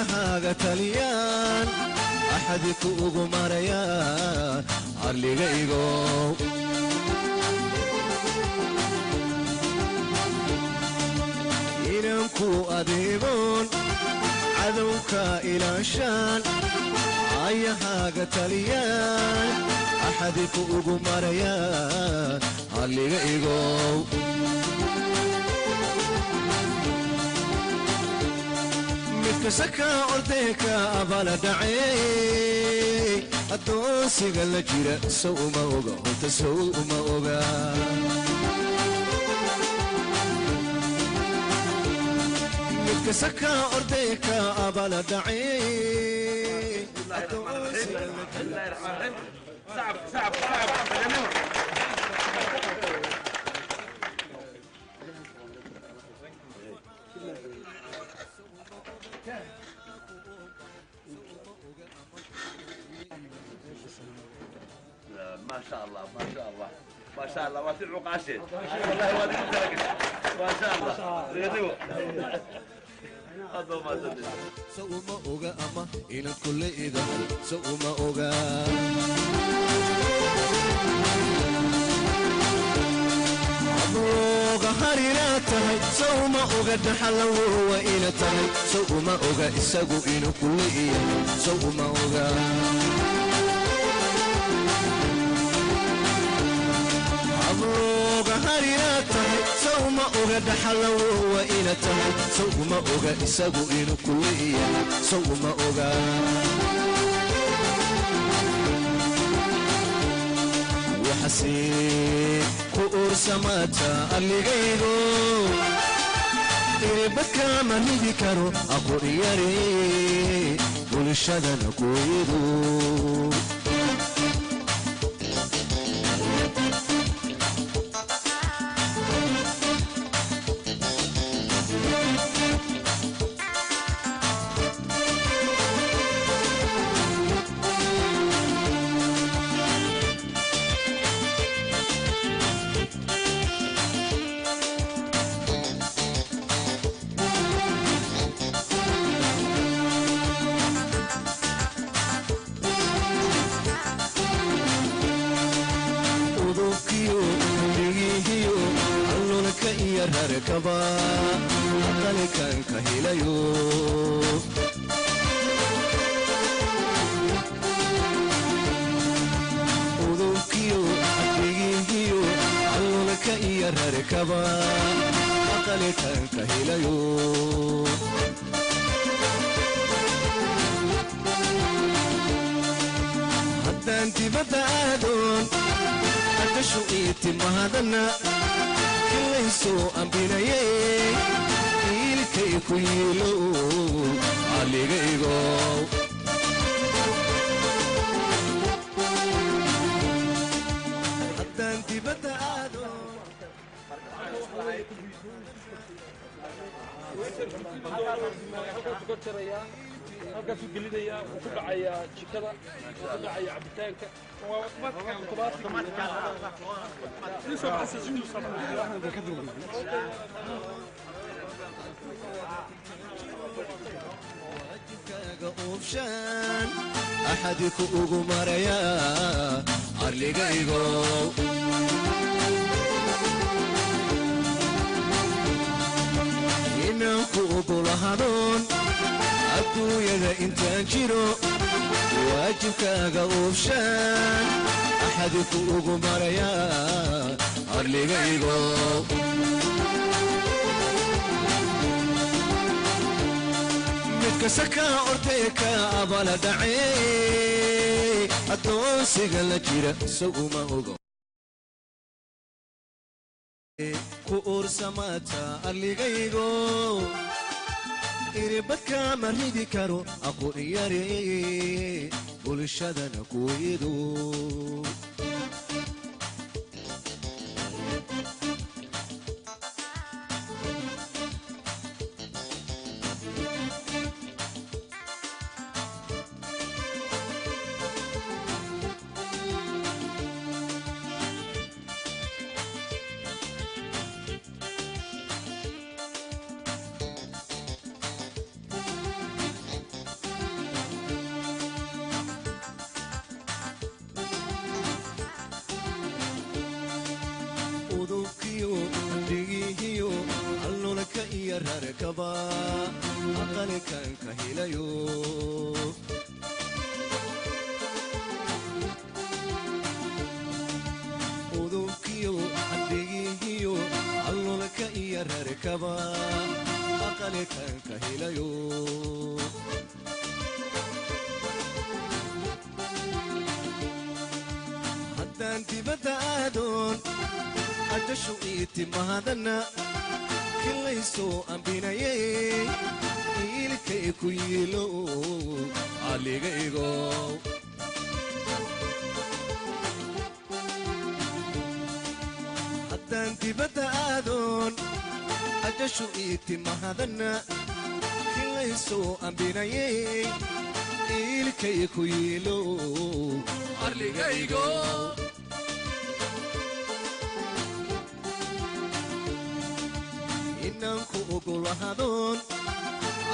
Ayahaaga taliyaan axadiku ugu marayaa arligaygow. Inanku adeegoon cadowka ilaashaan ayahaaga taliyaan axadiku ugu marayaa arligaygow. Midkasaka ordayka abala dhacay addoonsiga la jira sow uma oga horta sow uma oga. Midkasaka ordayka abala dhacay addoonsiga la jira. صعب صعب صعب. ما شاء الله ما شاء الله ما شاء الله واسع عقاشي والله وادي ما شاء الله هذا ما صدق. Sow uma oga ama inaad kulle idahay sow uma oga. Ablooga harina tahay sow uma oga dhaxalawowa ina tahay sow uma oga isagu inuu kulle iyahay sow uma oga. Ablooga harina tahay sow uma oga dhaxalawowa ina tahay sow uma oga isagu inuu kulle iyahay sow uma oga. Waxase ku uursamaata alligaygo iribadkama ridi karo aqoon yare bulshadana kuyidu. Udubkiyo dhigihiyo allolka iyo rarkaba aqalikan ka helayo. Udubkiyo dhigihiyo allolka iyo rarkaba aqalikan ka helayo. Haddaan dibadda aadoon agashu ii timaadana kilaysoo ambinaye iilkay ku yiilo aligaygow. Haddaan dibadda aadoon Halkaasuu ka jarayaa, halkaasuu gelinayaa, wuu ku dhacayaa jikada, wuu ku dhacayaa cabitaanka, waa automatic. Waajibkaaga uubshaan axadiku ugu marayaa arligaygow. Inaan ku ogolahadoon adduunyada intaan jiro waajibkaaga uubshaan axadiku ugu marayaa arligaygow. Midkasaka ordayka abala dhacay addoonsiga la jira sow uma ogo ku uursamaata arligaygo iribadkama ridi karo aqoon yare bulshadana kuyidu. Iyo rarkaba aqalikan ka helayo. Udubkiyo adhigihiyo allolka iyo rarkaba aqalikan ka helayo. Haddaan dibadda aadoon ajashu ii timaadana kilaysoo ambinayay iilkay ku yiilo aligaygo. Haddaan dibadda aadoon ajashu ii timaadana kilaysoo ambinayay iilkay ku yiilo arligaygo. Inaan ku ogolahadoon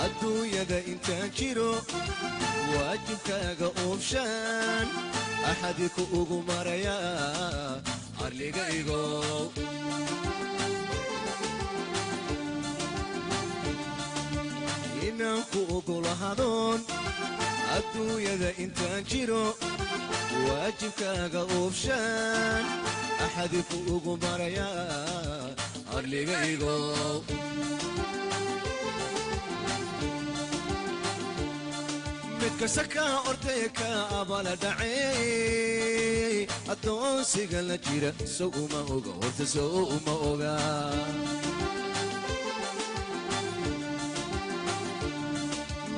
adduunyada intaan jiro waajibkaaga oobshaan axadi ku ugu maraya arligaygo. Inaan ku ogolahadoon adduunyada intaan jiro waajibkaaga oobshaan axadi ku ugu maraya arligaygo. Mid kasta kaa ordaya kaa abala dhacay addoonsiga la jira sow uma oga horta, sow uma oga.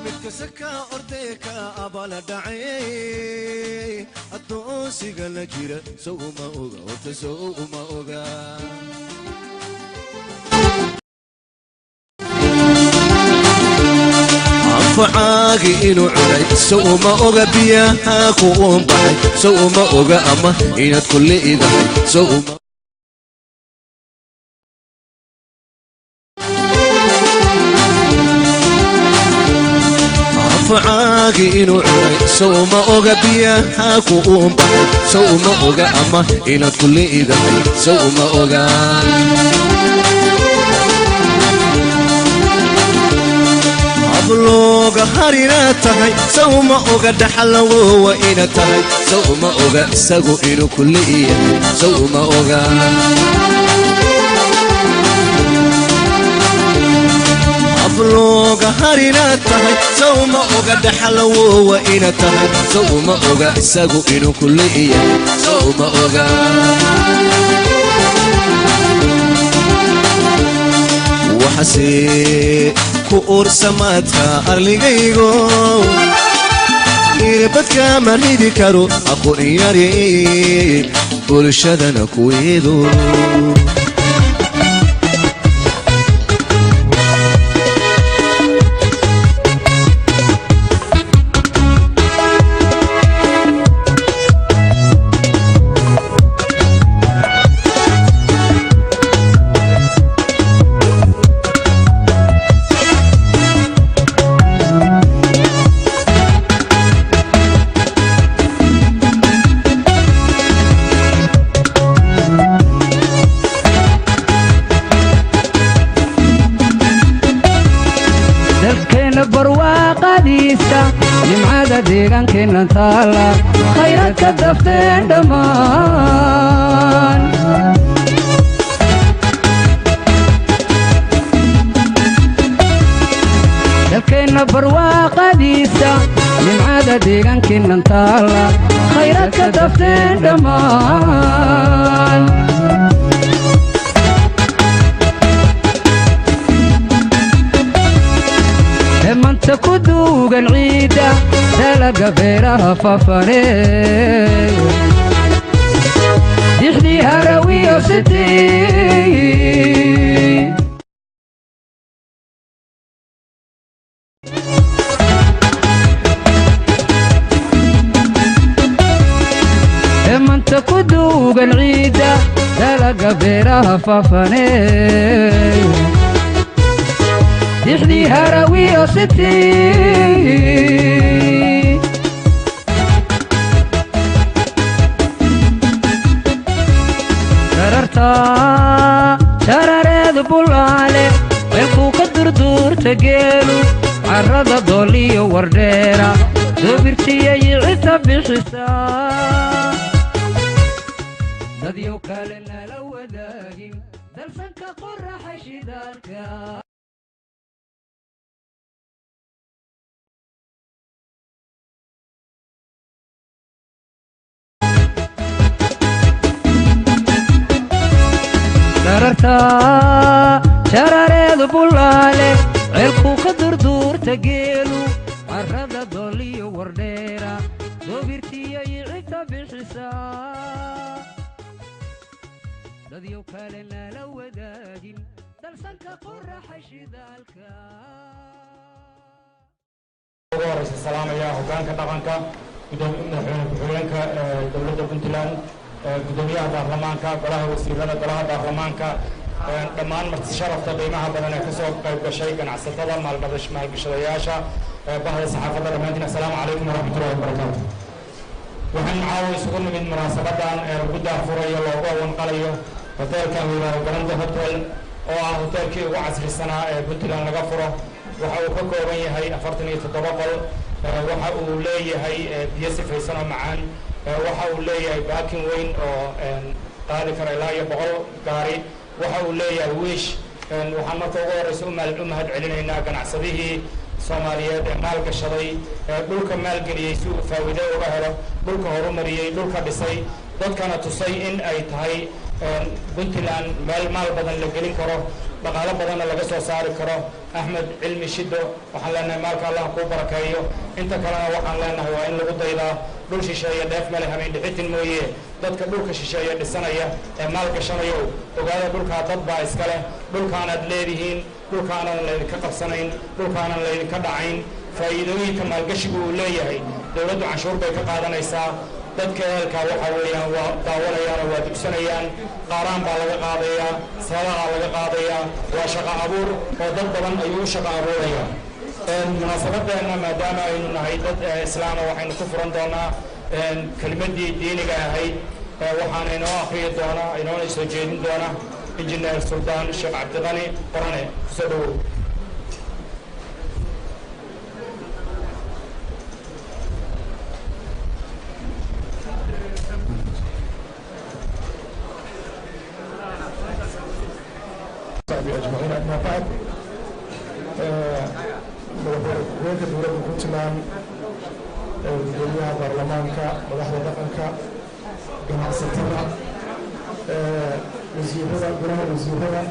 Mid kasta kaa ordaya kaa abala dhacay addoonsiga la jira sow uma oga horta, sow uma oga. Anfacaagi inuu cunay sow uma oga, biyaha ku uunbaxay sow uma oga, ama inaad ku liidahay sow uma. Anfacaagi inuu cunay sow uma oga, biyaha ku uunbaxay sow uma oga, ama inaad ku liidahay sow uma oga. Ablooga harina tahay sow ma oga, dhaxalawowa ina tahay sow ma oga, isagu inuu ku leeyahay sow ma oga. Ablooga harina tahay sow ma oga, dhaxalawowa ina tahay sow ma oga, isagu inuu ku leeyahay sow ma oga. Waxase ku uursamaadka arligaygo irbadka ma ridi karo aqoon yari bulshadana kuweedo. Dalkeenna barwaaqadiisa, nimcada deegaankeenna taala, khayraadka dafteen dhammaan. Dalkeenna barwaaqadiisa, nimcada deegaankeenna taala, khayraadka dafteen dhammaan. Manta ku duugan ciidda dalaga beeraha fafane dixdii harawiyo sitii. Manta ku duugan ciidda dalaga beeraha fafane dixdii harawiyo sitii. Dararta sharareedu bulaale weelkuu ka Durduurta geelu carrada dooliyo wardheera dobirtiyay cita bixisaa dadyow kale nala wadaagin dalsanka qoraxa shidaalka. Dararta jarareedu bulaale ceelkuu ka durduurta geelu carrada dooliyo wardheera dobirtiyay cita bixisaa dadyow kale nala wadaagin dalsanka qoraxa shidaalka. Ugu horeysa salaamaya hoggaanka dhaqanka, gudoomiye madaxweyne ku-xigeenka dowladda Puntland, gudoomiyaha baarlamaanka, golaha wasiirada, golaha baarlamaanka, dhammaan marti sharafta qiimaha badan ee kasoo qayb gashay, ganacsatada, maalgashadayaasha, bahda saxaafadda, dhammaantiin assalaamu calaykum waraxmatullahi wabarakaatu. Waxaan caawa isugu nimid munaasabadan ee lagu daahfurayo, loogu awanqalayo hoteelka la Grande Hotel, oo ah hoteelkii ugu casrisanaa ee Puntland laga furo. Waxa uu ka kooban yahay 47 qol. Waxa uu leeyahay biyo sifaysan oo macaan. Waxa uu leeyahay parking weyn oo qaadi kara ilaa iyo 100 gaari. Waxa uu leeyahay wiish. Waxaan marka ugu horeysa u mahad celinaynaa ganacsadihii Soomaaliyeed ee maalgashaday, ee dhulka maalgeliyey si uu faa'iido uga helo, dhulka horumariyey, dhulka dhisay, dadkana tusay in ay tahay Puntland meel maal badan la gelin karo, dhaqaalo badanna laga soo saari karo. Axmed Cilmi Shido, waxaan leenahay maalka Allah kuu barakeeyo. Inta kalena waxaan leenahay waa in lagu daydaa. Dhul shisheeye dheef male hameen dhixitin mooye. Dadka dhulka shisheeye dhisanaya ee maal gashanayo, ogaada dhulkaa dad baa iska leh. Dhulkaanaad leedihiin, dhulkaanan laydinka qabsanayn, dhulkaanan laydinka dhacayn. Faa'iidooyinka maalgashigu uu leeyahay, dowladdu canshuur bay ka qaadanaysaa. Dadka ehelkaa waxa weeyaan waa daawanayaan oo waa dugsanayaan. Qaaraan baa laga qaadayaa, sadaqaa laga qaadayaa, waa shaqo abuur oo dad badan ayuu u shaqo abuurayaa. Munaasabadeenna, maadaama aynu nahay dad islaama, waxaynu ku furan doonaa kelimaddii diiniga ahayd. Waxaana inoo akhriyi doona, inoona soo jeedin doona Injineer Suldaan Sheekh Cabdiqani Qorane. Kusoo dhawow. صحبه أجمعين، أما بعد، madaxweyne dowladda Puntland, gudoomiyaha baarlamaanka, madaxda dhaqanka, ganacsatada, wasiirada, golaha wasiirada,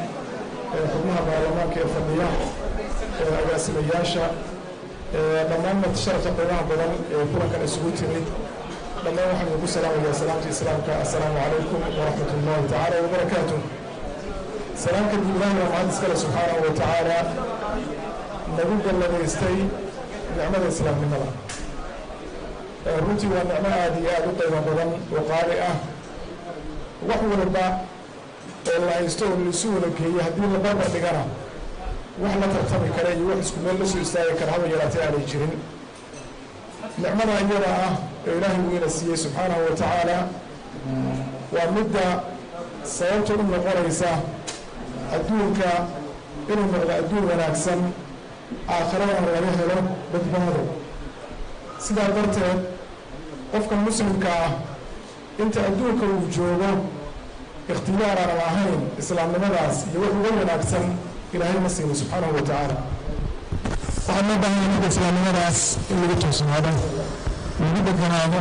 xubnaha baarlamaanka ee fadhiya, agaasimayaasha, dhammaan marti sharafta qiimaha badan ee kulankan isugu timid, dhammaan waxaan idinku salaamayaa salaamta islaamka: assalaamu calaykum waraxmat ullahi tacaala wabarakaatuh. Salaam kadib, Ilaahay waa mahad iskale subxaanahu wa tacaala nagu galladaystay nicmada islaamnimada. Runtii waa nicmo aada iyo aada u qiimo badan oo qaali ah. Wax walba oo la haysto oo laisu wada geeyo, haddii la barbar dhigana, wax la tartami kara iyo wax isku meel la soo istaagi kara haba yaraatee aanay jirin. Nicmada iyada ah ee Ilaahay weyna siiyey subxaanahu wa tacaala waa midda sababta u noqonaysa adduunka inuu noqdo adduun wanaagsan, aakhiradana laga helo badbaado. Sidaa darteed, qofka muslimka ah inta adduunka uu joogo ikhtiyaar aanan ahayn islaamnimadaas iyo wax uga wanaagsan Ilaahay ma siinin subxaanahu wa tacaala. Waxaa loo baahan yahay marka islaamnimadaas in lagu toosnaado, lagu deganaado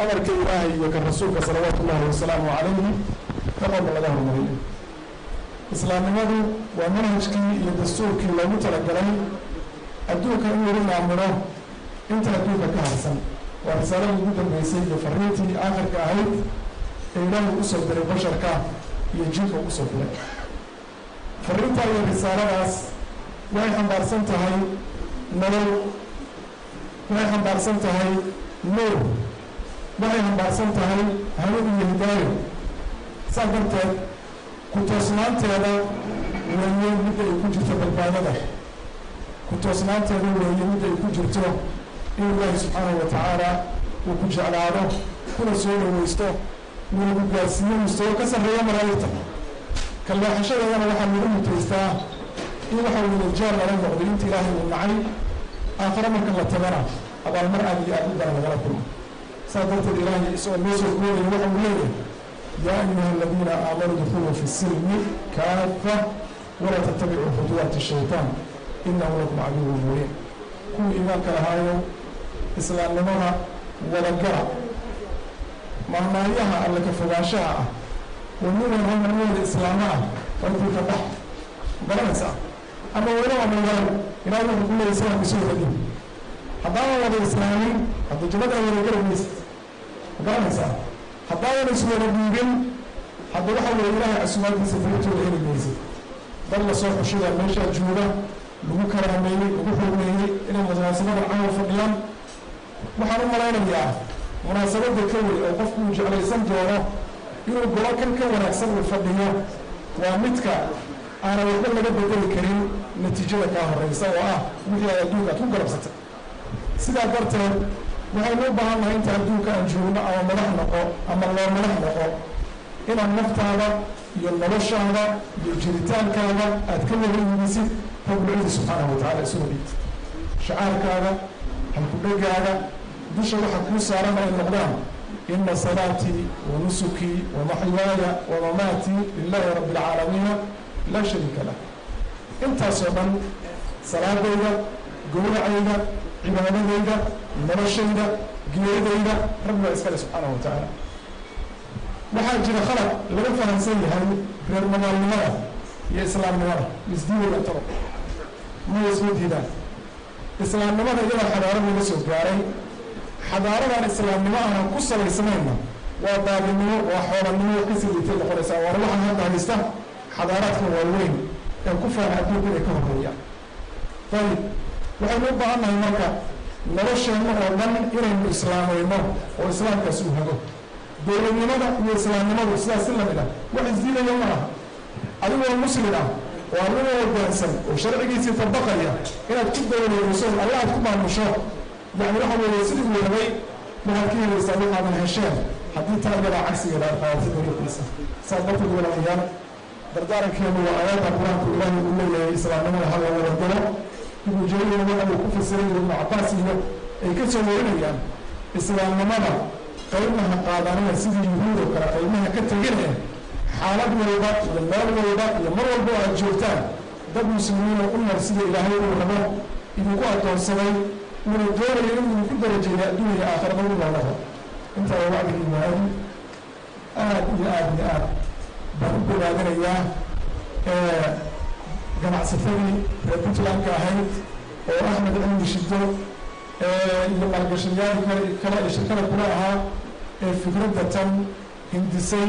amarka Ilaahay iyo kan rasuulka salawaatu ullahi wasalaamu calayhi, dhaqanba laga hormariyo. Islaamnimadu waa manhajkii iyo dastuurkii loogu talagalay adduunka in lagu maamulo inta adduunka ka harsan. Waa risaaladii ugu dambeysay iyo fariintii aakhirka ahayd ee Ilaahay usoo diray basharka iyo jinka usoo diray. Fariintaa iyo risaaladaas waxay xambaarsan tahay nolol, waxay xambaarsan tahay nuur, waxay xambaarsan tahay hanuun iyo hidaayo. Saas darteed, ku toosnaanteeda weeye midda ay ku jirto badbaadada. Ku toosnaanteeda weeye midda ay ku jirto in Ilaahi subxaanahu wa tacaala uu ku jeclaado, kuna soo dhawaysto, uuna ku gaarsiiyo mustawo ka sarreeya malaa'igta. Kalleexashadeedana waxaa lagu mutaystaa In waxa weeye jaar lala noqdo inta Ilaahay uu nacay, aakhare marka la tagana abaalmar aad iyo aad u daran lagala kulmo. Saas darteed Ilaahay isagoo noo soo koobaya waxa uu leeyahay: "Yaa ayuha aladiina aamanuu idkhuluu fi silmi kaafa walaa tattabicuu khutuwaati shaytaan, innahu lakum caduwwun mubiin." Kuwii iimaanka lahaayo, islaamnimada wadagala. Maamaayaha alle ka fogaanshaha ah oo nin walba islaamo ah waa intii ka bax garanaysaa ama weyno ama waran. Ilahay wuxuu ku leeyahy islaamka soo wada dhiib. Haddaanan wada islaamin, hadda jannadana wada geli maysid, ma garanaysaa? Haddaanan iswada dhiibin, hadda waxa weeye Ilaahay casumaadkiisa furintooda heli maysid. Dad lasoo xushidaa meeshaa jooga, lagu karaameeyey, lagu xurmeeyey inay munaasabada caawa fadhiyaan. Waxaan u malaynayaa munaasabadda ka weyn oo qofku uu jeclaysan doono inuu golo kan ka wanaagsan uu fadhiyo waa midka aanan waxba laga bedeli karin natiijada kaa horeysa, oo ah wixii aad adduunka aad ku garabsatay. Sidaa darteed waxaynu u baahan nahay inta adduunka aan joogno, ama madax noqo ama loo madax noqo, inaad naftaada iyo noloshaada iyo jiritaankaaga aad ka wada iibisid Rabbulcizi subxaanahu watacala, isuna dhiibtid shacaarkaaga, halkudhegaaga, dusha waxa kuu saaran ay noqdaan: "Ina salaatii wa nusukii wa maxyaaya wa mamaatii lilaahi rabbi alcaalamiina, laa shariika lah." Intaasoo dhan, salaadayda, gowracayda, cibaadadayda, noloshayda, geeridayda, Rabbi baa iskale subxaanahu wa tacaala. Waxaa jira khalad laga fahamsan yahay reer magaalnimada iyo islaamnimada. Isdiidaya talo maya? Isma diidaan. Islaamnimada iyadaa xadaarad laga soo gaaray. Xadaaradan islaamnimo aanan ku salaysnayna waa daadinimo, waa xoolanimo, wax kasii liitay noqonaysaa. Waana waxaan hadda haysta xadaaraadka waaweyn ee ku faana adduunka inay ka horreeyaan. Ayib, waxaynu u baahan nahay marka nolosheenna oo dhan inaynu islaamayno oo islaamkaas uu hago. Dowladnimada iyo islaamnimadu sidaas si lamid ah, wax isdiidaya ma aha. Adigoo Muslim ah oo adigoo hoggaansan oo sharcigiisii tabaqaya inaad ku dowladayso, Alla aad ku maamusho, yacni waxa weeye sidii uu rabay, waxaad ka helaysaa waxaadan hesheen haddii taa iyadaa cagsigeeda aad qaadatay dariiqiisa. Saas darteed, walaalayaal, dardaarankeenu waa aayadda Qur-aanku Ilaahay uu leeyahay islaamnimada ha la wada galo. Ibnu Jariir waxa uu ku fasiray, Ibnu Cabaas iyo ay ka soo warinayaan, islaamnimada qaybna ha qaadanina sidii Yuhuud oo kale, qaybaha ka tegine. Xaalad walba iyo meel walba iyo mar walba oo aad joogtaan, dad Muslimiin oo u nool sida Ilaahay uu rabo, idinku addoonsaday, uuna doonayo inuu idinku darajeeyo adduun iyo aakhirada, u noolada. Intaa waa wacdigii waadi. Aad iyo aad iyo aad baan u bogaadinayaa ganacsatadii reer Puntlandka ahayd oo Axmed Cilmi Shido iyo maalgashayaal kale ee shirkada kula ahaa ee fikradda tan hindisay,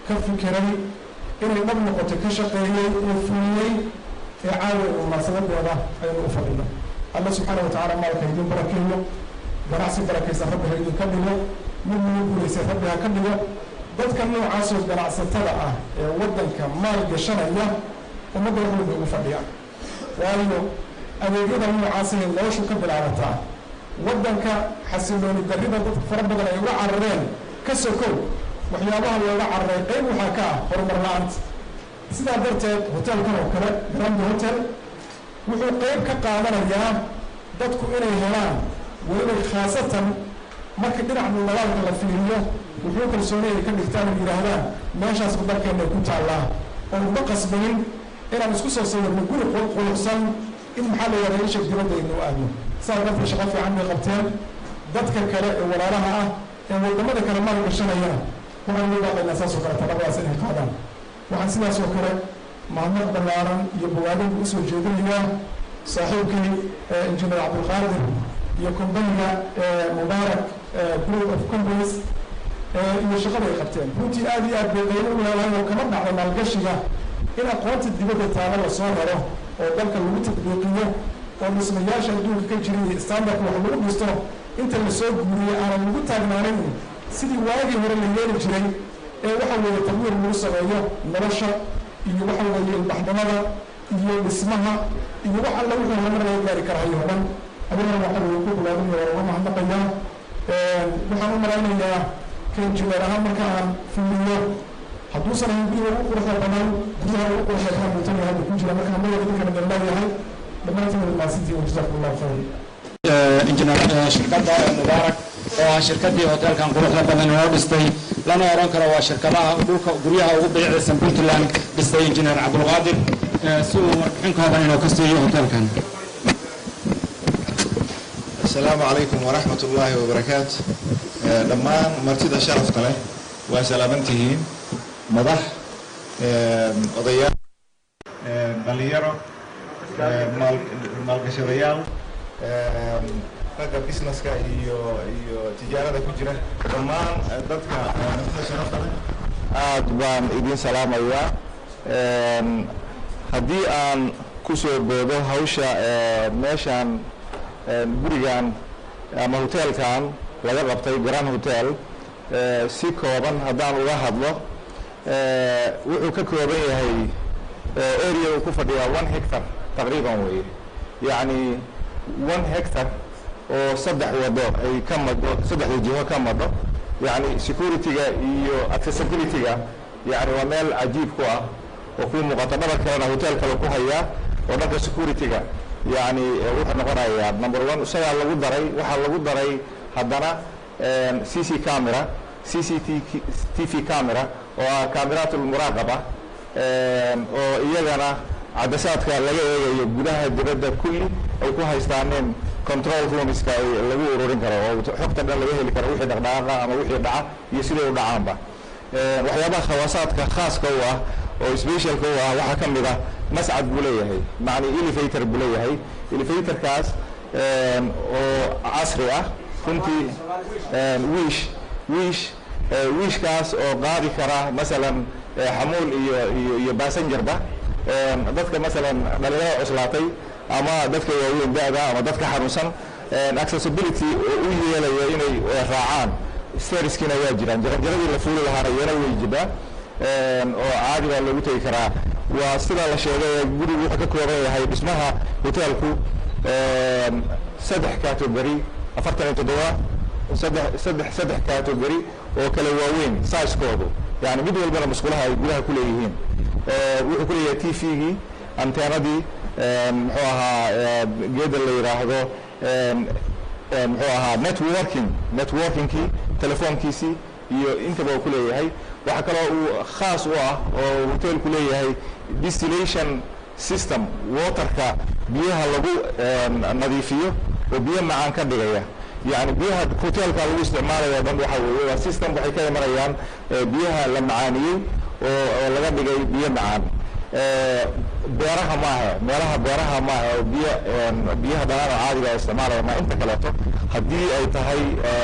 ka fikiray inay dhab noqoto, ka shaqeeyey ee fuliyey ee caawa munaasabadeeda aynu u fadhino. Alla subxaana wa tacaala maalka idin barakeeyo, ganacsi barakaysan Rabbi ha idinka dhigo, mid nagu guulaysay Rabbi ha ka dhigo. Dadka noocaasoo ganacsatada ah ee waddanka maal gashanaya ummadda wax walba ugu fadhiyaan, waayo adeegyada noocaasay noloshu ka bilaabataa. Waddanka xasilooni darrida dadka fara badan ay uga carareen ka sokow, waxyaabaha looga cararay qayb waxaa ka ah horumar la-aanta. Sidaa darteed hotelkan oo kale, Grandi Hotel, wuxuu qayb ka qaadanayaa dadku inay helaan, weliba khaasatan marka dhinaca nagaalka la fiiriyo, wuxuu kalsooni ay ka dhigtaan oo yidhaahdaan meeshaasba dalkeenna ay ku taallaa, oo uma qasbanin inaan isku soo sawirno guri quruxsan in maxaa la yidhahda isha dibadda aynu u aadno. Sidaas darteed shaqo fiican bay qabteen. Dadka kale ee walaalaha ah ee waddamada kale maal gashanayana waxaan ugu baaqaynaa saas oo kale talabadaas inay qaadaan. Waxaan sidaas oo kale mahadnaq ballaaran iyo bogaadin usoo jeedinayaa saaxiibkii Injineer Cabdulqaadir iyo companyga Mubaarak Group of Companies iyo shaqada ay qabteen. Runtii aad iyo aad bay qaybo u leedahay oo kama dhacdo maalgashiga in aqoonta dibadda taalo lasoo raro oo dalka lagu tadbiiqiyo, oo dhismayaasha adduunka ka jiray iyo standardka wax lagu dhisto inta lasoo guuriyey aanan lagu taagnaanin sidii waagii hore la yeeli jiray, ee waxa weeye tadwiir lagu sameeyo nolosha iyo waxa weeye ilbaxnimada iyo dhismaha iyo wax alla wuxuu horumar laga gaari karahayo o dhan. Adigana waxa weeye ku bilaabinaya, waa uga mahadnaqayaa. Waxaan u malaynayaa ka injineer ahaan marka aan fuliyo Hadduusan ahayn guriga ugu quruxda badan, guryaha ugu quruxda badan buu tan yahay buu ku jira. Marka hamada idinkana idin leeyahay dhammaantiin wada mahadsantihiin wa jazaakum Allahu khayr. Injineer, shirkadda Mubaarak oo ah shirkaddii hoteelkan quruxda badan inoo dhistay, lana oran karo waa shirkadaha dhulka guryaha ugu bilicsan Puntland dhistay, Injineer Cabdulqaadir, si uu warbixin kooban inuu ka siiyo hoteelkan. Asalaamu calaykum waraxmat ullaahi wabarakaatu. Dhammaan martida sharafta leh waa salaaman tihiin, madax, odayaal, dhalinyaro, maalgashadayaal, ragga businesska iyo tijaarada ku jira, dhammaan dadka martida sharafta leh, aad baan idin salaamayaa. Haddii aan kusoo boodo hawsha meeshaan, gurigan ama hoteelkan laga qabtay Grand Hotel, si kooban haddaan uga hadlo, wuxuu ka kooban yahay area uu ku fadhiyaa 1 hectare taqriiban weeye, yacni 1 hectare oo saddex wado ay ka madho, saddexda jiho ka madho. Yacni security-ga iyo accessibility-ga, yani waa meel cajiib ku ah oo kuu muuqata. Dhabar kalena hotel kale ku hayaa oo dhanka security-ga yani wuxuu noqonayaa number one. Isagaa lagu daray, waxaa lagu daray haddana CC camera, CCTV camera oo ah cameraat ulmuraaqaba, oo iyagana cadasaadka laga eegayo gudaha dibadda kulli ay ku haystaaneen, control roomska ay lagu ururin karo oo xogta dhan laga heli karo, wixii dhaqdhaqaaqa ama wixii dhaca iyo siday u dhacaanba. Waxyaabaha khawaasaadka khaaska u ah oo specialka u ah waxaa ka mid ah mascad buu leeyahay, macni elevator buu leeyahay. Elevatorkaas oo casri ah runtii, wiishkaas oo qaadi kara masalan xamuul iyo passengerba, dadka masalan dhalinyarada cuslaatay ama dadka waaweyn da'da ama dadka xanuunsan, accessibility oo u yeelaya inay raacaan. Stairskiina waa jiraan, jaranjaradii la fuuli lahaana iyana way jirtaa oo caadi baa loogu tegi karaa. Waa sida la sheegay, gurigu wuxuu ka kooban yahay dhismaha hoteelku saddex category, 47, saddex category oo kala waaweyn sizekoodu, yani mid walbana musqulaha ay gudaha ku leeyihiin. Wuxuu ku leeyahay TV-gii, anteenadii, muxuu ahaa geeda la yidhaahdo, muxuu ahaa networkingkii, telefoonkiisii iyo intaba uu ku leeyahay. Waxaa kaloo uu khaas u ah oo hotelku leeyahay distillation system, waterka biyaha lagu nadiifiyo oo biyo macaan ka dhigaya. Yani biyaha hotelka lagu isticmaalaya dhan waxa weeye waa system, waxay ka imanayaan biyaha la macaaniyey oo laga dhigay biyo macaan. Beeraha maaha, meelaha beeraha maaha oo biyo biyaha dhanaan oo caadiga isticmaalaya ma. Inta kaleeto haddii ay tahay,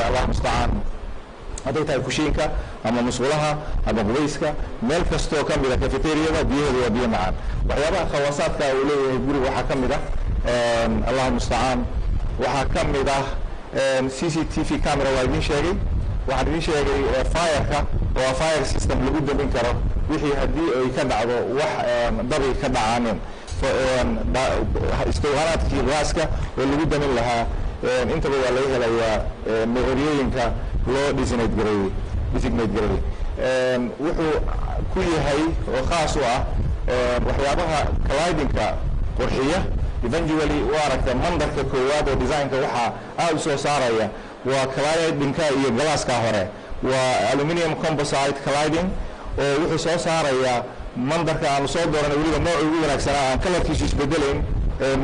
Allah mustacaan, hadday tahay kushiinka ama musqulaha ama qubayska, meel kastoo ka mid a cafeteriada, biyaheedu waa biyo macaan. Waxyaabaha khawaasaadka uu leeyahay guriga waxaa ka mid ah, Allah mustacaan, waxaa ka mid ah CCTV camera waa idin sheegay. Waxaan idin sheegay fireka oo fire system lagu damin karo wixii haddii ay ka dhacdo wax dabi ka dhacaanin, istowhanaadkii gaaska oo lagu damin lahaa, intaba waa laga helayaa meeryooyinka loo designate gareeyey. Wuxuu ku yahay oo khaas u ah waxyaabaha claddingka qurxiya. Eventually u aragta mandarka koowaad oo designka waxaa aad u soo saaraya waa claddingka iyo galaaska hore, waa aluminium composite cladding oo wuxuu soo saarayaa mandarka aanu soo dooranay, weliba nooca ugu wanaagsanaa, aan colorkiisu isbedelayn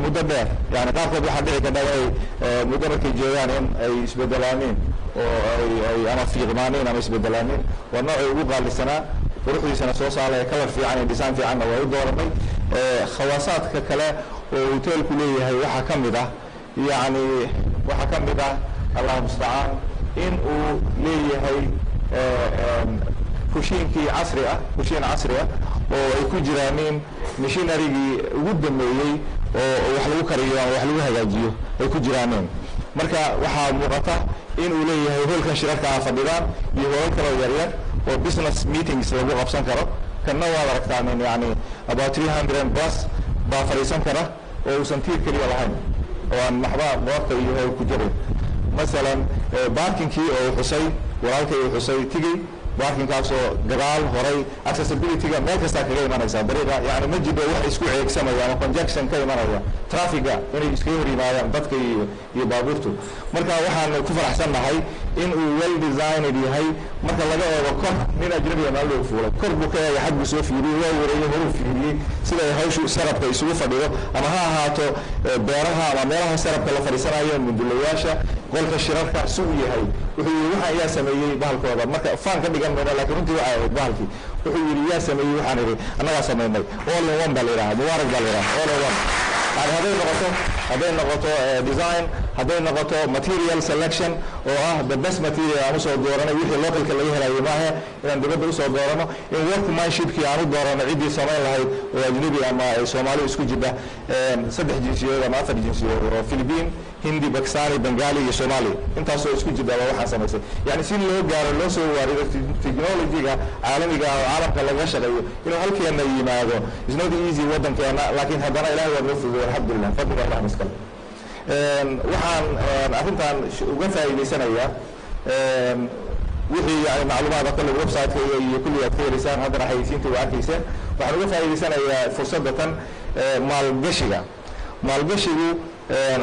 muddo dheer. Yani qaarkood waxaa dhici karta inay muddo markay joogaan in ay isbedelaaneen oo ay ama fiiqmaaneen ama isbedelaaneen. Waa noocii ugu qaalisanaa, quruxdiisana soo saaraya, color fiican iyo design fiicanna waa u dooranay. Khawaasaadka kale oo hotelku leeyahay waxaa ka mid ah, yacni waxaa ka mid ah, Allah mustacaan, in uu leeyahay kushiinkii casri ah, kushiin casri ah oo ay ku jiraaniin machinerygii ugu dambeeyey oo wax lagu kariyo ama wax lagu hagaajiyo ay ku jiraaneen. Marka waxaa muuqata in uu leeyahay hoolkan shirarka ah fadhidaan iyo hoolal kaloo yaryar oo business meetings lagu qabsan karo. Kanna waad aragtaan, yani about 300 plus baa fadhiisan kara oo uusan tiir keliya lahayn oo aan waxba qoorta iyo hool ku jirin. Masalan parkingkii oo xusay walaalkay uu xusay tigey Parkingkaasoo gadaal horay accessibility-ga meel kastaa kaga imanaysa dariiqa. Yani ma jiro wax isku ceegsamaya ama congestion ka imanaya traffiga inay iskaga hor yimaadaan dadka iyo baabuurtu. Marka waxaan ku faraxsannahay in uu well designed yahay. Marka laga eego kor, nin ajnabiga maalin fuulay, kor buu ka eegay, xag buu soo fiiriyey, waa wareeyey, horuu fiiriyey sida ay hawshu sarabka isugu fadhido, ama ha ahaato beeraha ama meelaha sarabka la fadhiisanayo, mundulayaasha, qolka shirarka si uu yahay. Wuxuu yidhi, "Waxaan yaa sameeyey bahalkooda?" Marka faan ka dhigan mayno, laakiin runtii waxay ahayd bahalkii. Wuxuu yidhi, "Yaa sameeyey?" Waxaan idhi, "Annagaa samaynay." All in one baa la yidhaha, Mubaarak baa la yidhaha. All in one yani hadday noqoto design, hadday noqoto material selection oo ah the best material aan usoo dooranay, wixii localka laga helayo maahe, inaan dibadda usoo doorano, in workmanshipkii aan u doorano ciddii samayn lahayd oo ajnabi ama Soomaali isku jidha, saddex jinsiyood ama afar jinsiyood oo Philippine, Hindi, Pakistani, Bengali iyo Somali, intaasoo isku jidha baa waxaan samaysay. Yani si loo gaaro, loo soo waarido technology-ga caalamiga ah oo caalamka laga shaqeeyo inuu halkeena yimaado is not easy waddankeena, laakiin haddana Ilahay waa noo fududay, alxamdulilah, fadliga Allah iskale. Waxaan arrintan uga faa'iidaysanayaa wixii yani macluumaada kolley website-ka iyo kulli aad ka heleysaan, haddana xayeysiinta waa arkayseen. Waxaan uga faa'iidaysanayaa fursadda tan maalgashiga. Maalgashigu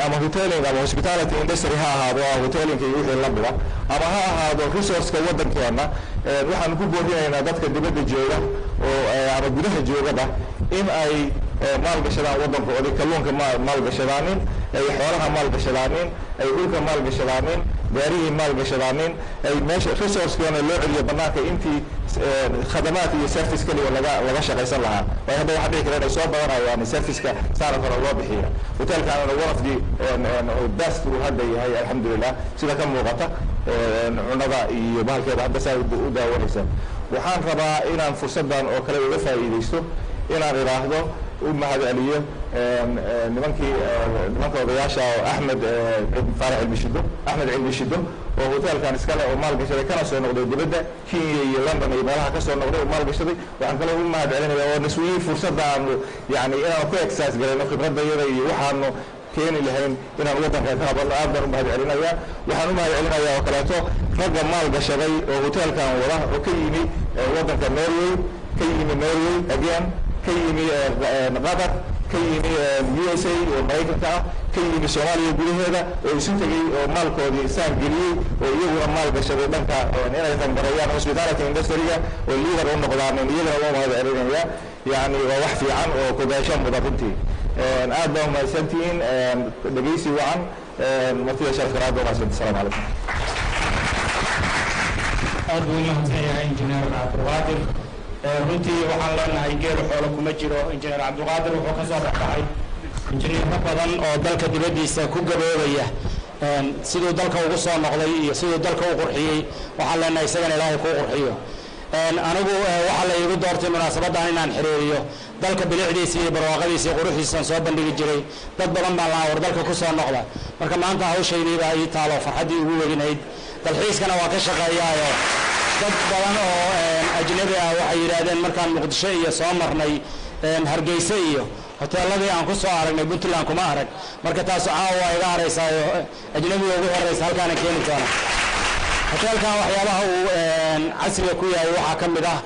ama hoteling ama hospitality industry ha ahaado, hotelinka iyo wixii lamida, ama ha ahaado resourceka waddankeena, waxaan ku boorinaynaa dadka dibadda jooga oo ama gudaha joogaba in ay maalgashadaan waddankoodii, kalluunka maalgashadaanin, ay xoolaha maalgashadaanin, ay dhulka maalgashadaanin, beerihii maalgashadaanin, ay meesha resourcekeena loo celiyo banaanka intii khadamaad iyo service keliya laga shaqaysan lahaa. Waayo hadda waxaa dhici kara inay soo badanayaan serviceka saana kale loo bixiya. Hotelkaanana one of the best uu hadda yahay, alxamdulilah, sida ka muuqata cunada iyo bahalkeeda hadda saa u daawanaysa. Waxaan rabaa inaan fursaddan oo kale uga faa'iidaysto inaan idhaahdo, u mahad celiyo nimankii, nimanka odayaasha oo Axmed Faarax Cilmi Shido, Axmed Cilmi Shido oo hotelkan iskale oo maalgashaday, kana soo noqday dibadda, Kenya iyo London iyo meelaha ka soo noqday oo maalgashaday. Waxaan kaloo u mahad celinaya oo naswiyey fursadda aanu yani inaanu ku exercise garayno khibradayada iyo waxaanu keeni lahayn inaan waddanka ka qabanno. Aad baan u mahad celinayaa. Waxaan u mahad celinayaa oo kaleeto ragga maalgashaday oo hotelkan wada oo ka yimi waddanka Norway, ka yimi Norway again, ka yimi Qatar, ka yimi USA oo Maraykanka ah, ka yimi Soomaaliya gudaheeda, oo isu tegey oo maalkoodii saan geliyey oo iyaguna maal gashaday dhanka inay rangareeyaan hospitality industry-ga oo leader u noqdaan. Iyagana waa mahad celinaya. Yani waa wax fiican oo kogaasho mudan runtii. Aad baa umahadsantihiin, dhegeysi wacan, martida sharafka aad baa umahadsanti. Asalaamu calaykum. Aad buu umahadsan yahay Injineer Cabdulqaadir. Runtii waxaan leenahay geelu xoolo kuma jiro. Injineer Cabdulqaadir wuxuu ka soo dhexbaxay injineerro badan oo dalka dibaddiisa ku gaboobaya. Siduu dalka ugu soo noqday iyo siduu dalka u qurxiyey, waxaan leenahay isagana Ilaahay kuu qurxiyo. Anigu waxaa la iigu doortay munaasabaddan inaan xiriiriyo dalka bilicdiisa iyo barwaaqadiisa iyo quruxdiisaan soo bandhigi jiray. Dad badan baan lahaa, "War dalka ku soo noqda." Marka maanta hawshaydii baa ii taalo, farxaddii ugu weynayd. Dalxiiskana waa ka shaqeeyaayo dad badan oo ajnabi ah waxay yidhaahdeen, markaan Muqdisho iyo soo marnay Hargeysa iyo hoteeladii aan ku soo aragnay, Puntland kuma arag. Marka taasu caawa waa iga haraysaayo, ajnabiga ugu horeysa halkaana keeni doona. Hoteelkan waxyaabaha uu casriga ku yahay waxaa ka mid ah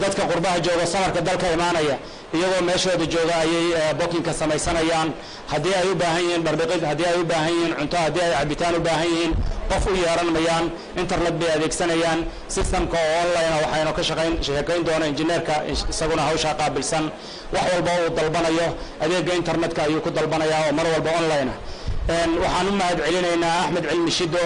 dadka qurbaha jooga, safarka dalka imaanaya, iyagoo meeshooda jooga ayay bookingka samaysanayaan. Haddii ay u baahan yihiin dhardhiqid, haddii ay u baahan yihiin cunto, haddii ay cabitaan u baahan yihiin, qof u yeeran mayaan, internet bay adeegsanayaan, systemka oo online. Waxaynu ka shaqayn sheekayn doona injineerka, isaguna hawshaa qaabilsan. Wax walba uu dalbanayo adeega internetka ayuu ku dalbanayaa oo mar walba online ah. Waxaan u mahad celinaynaa Axmed Cilmi Shido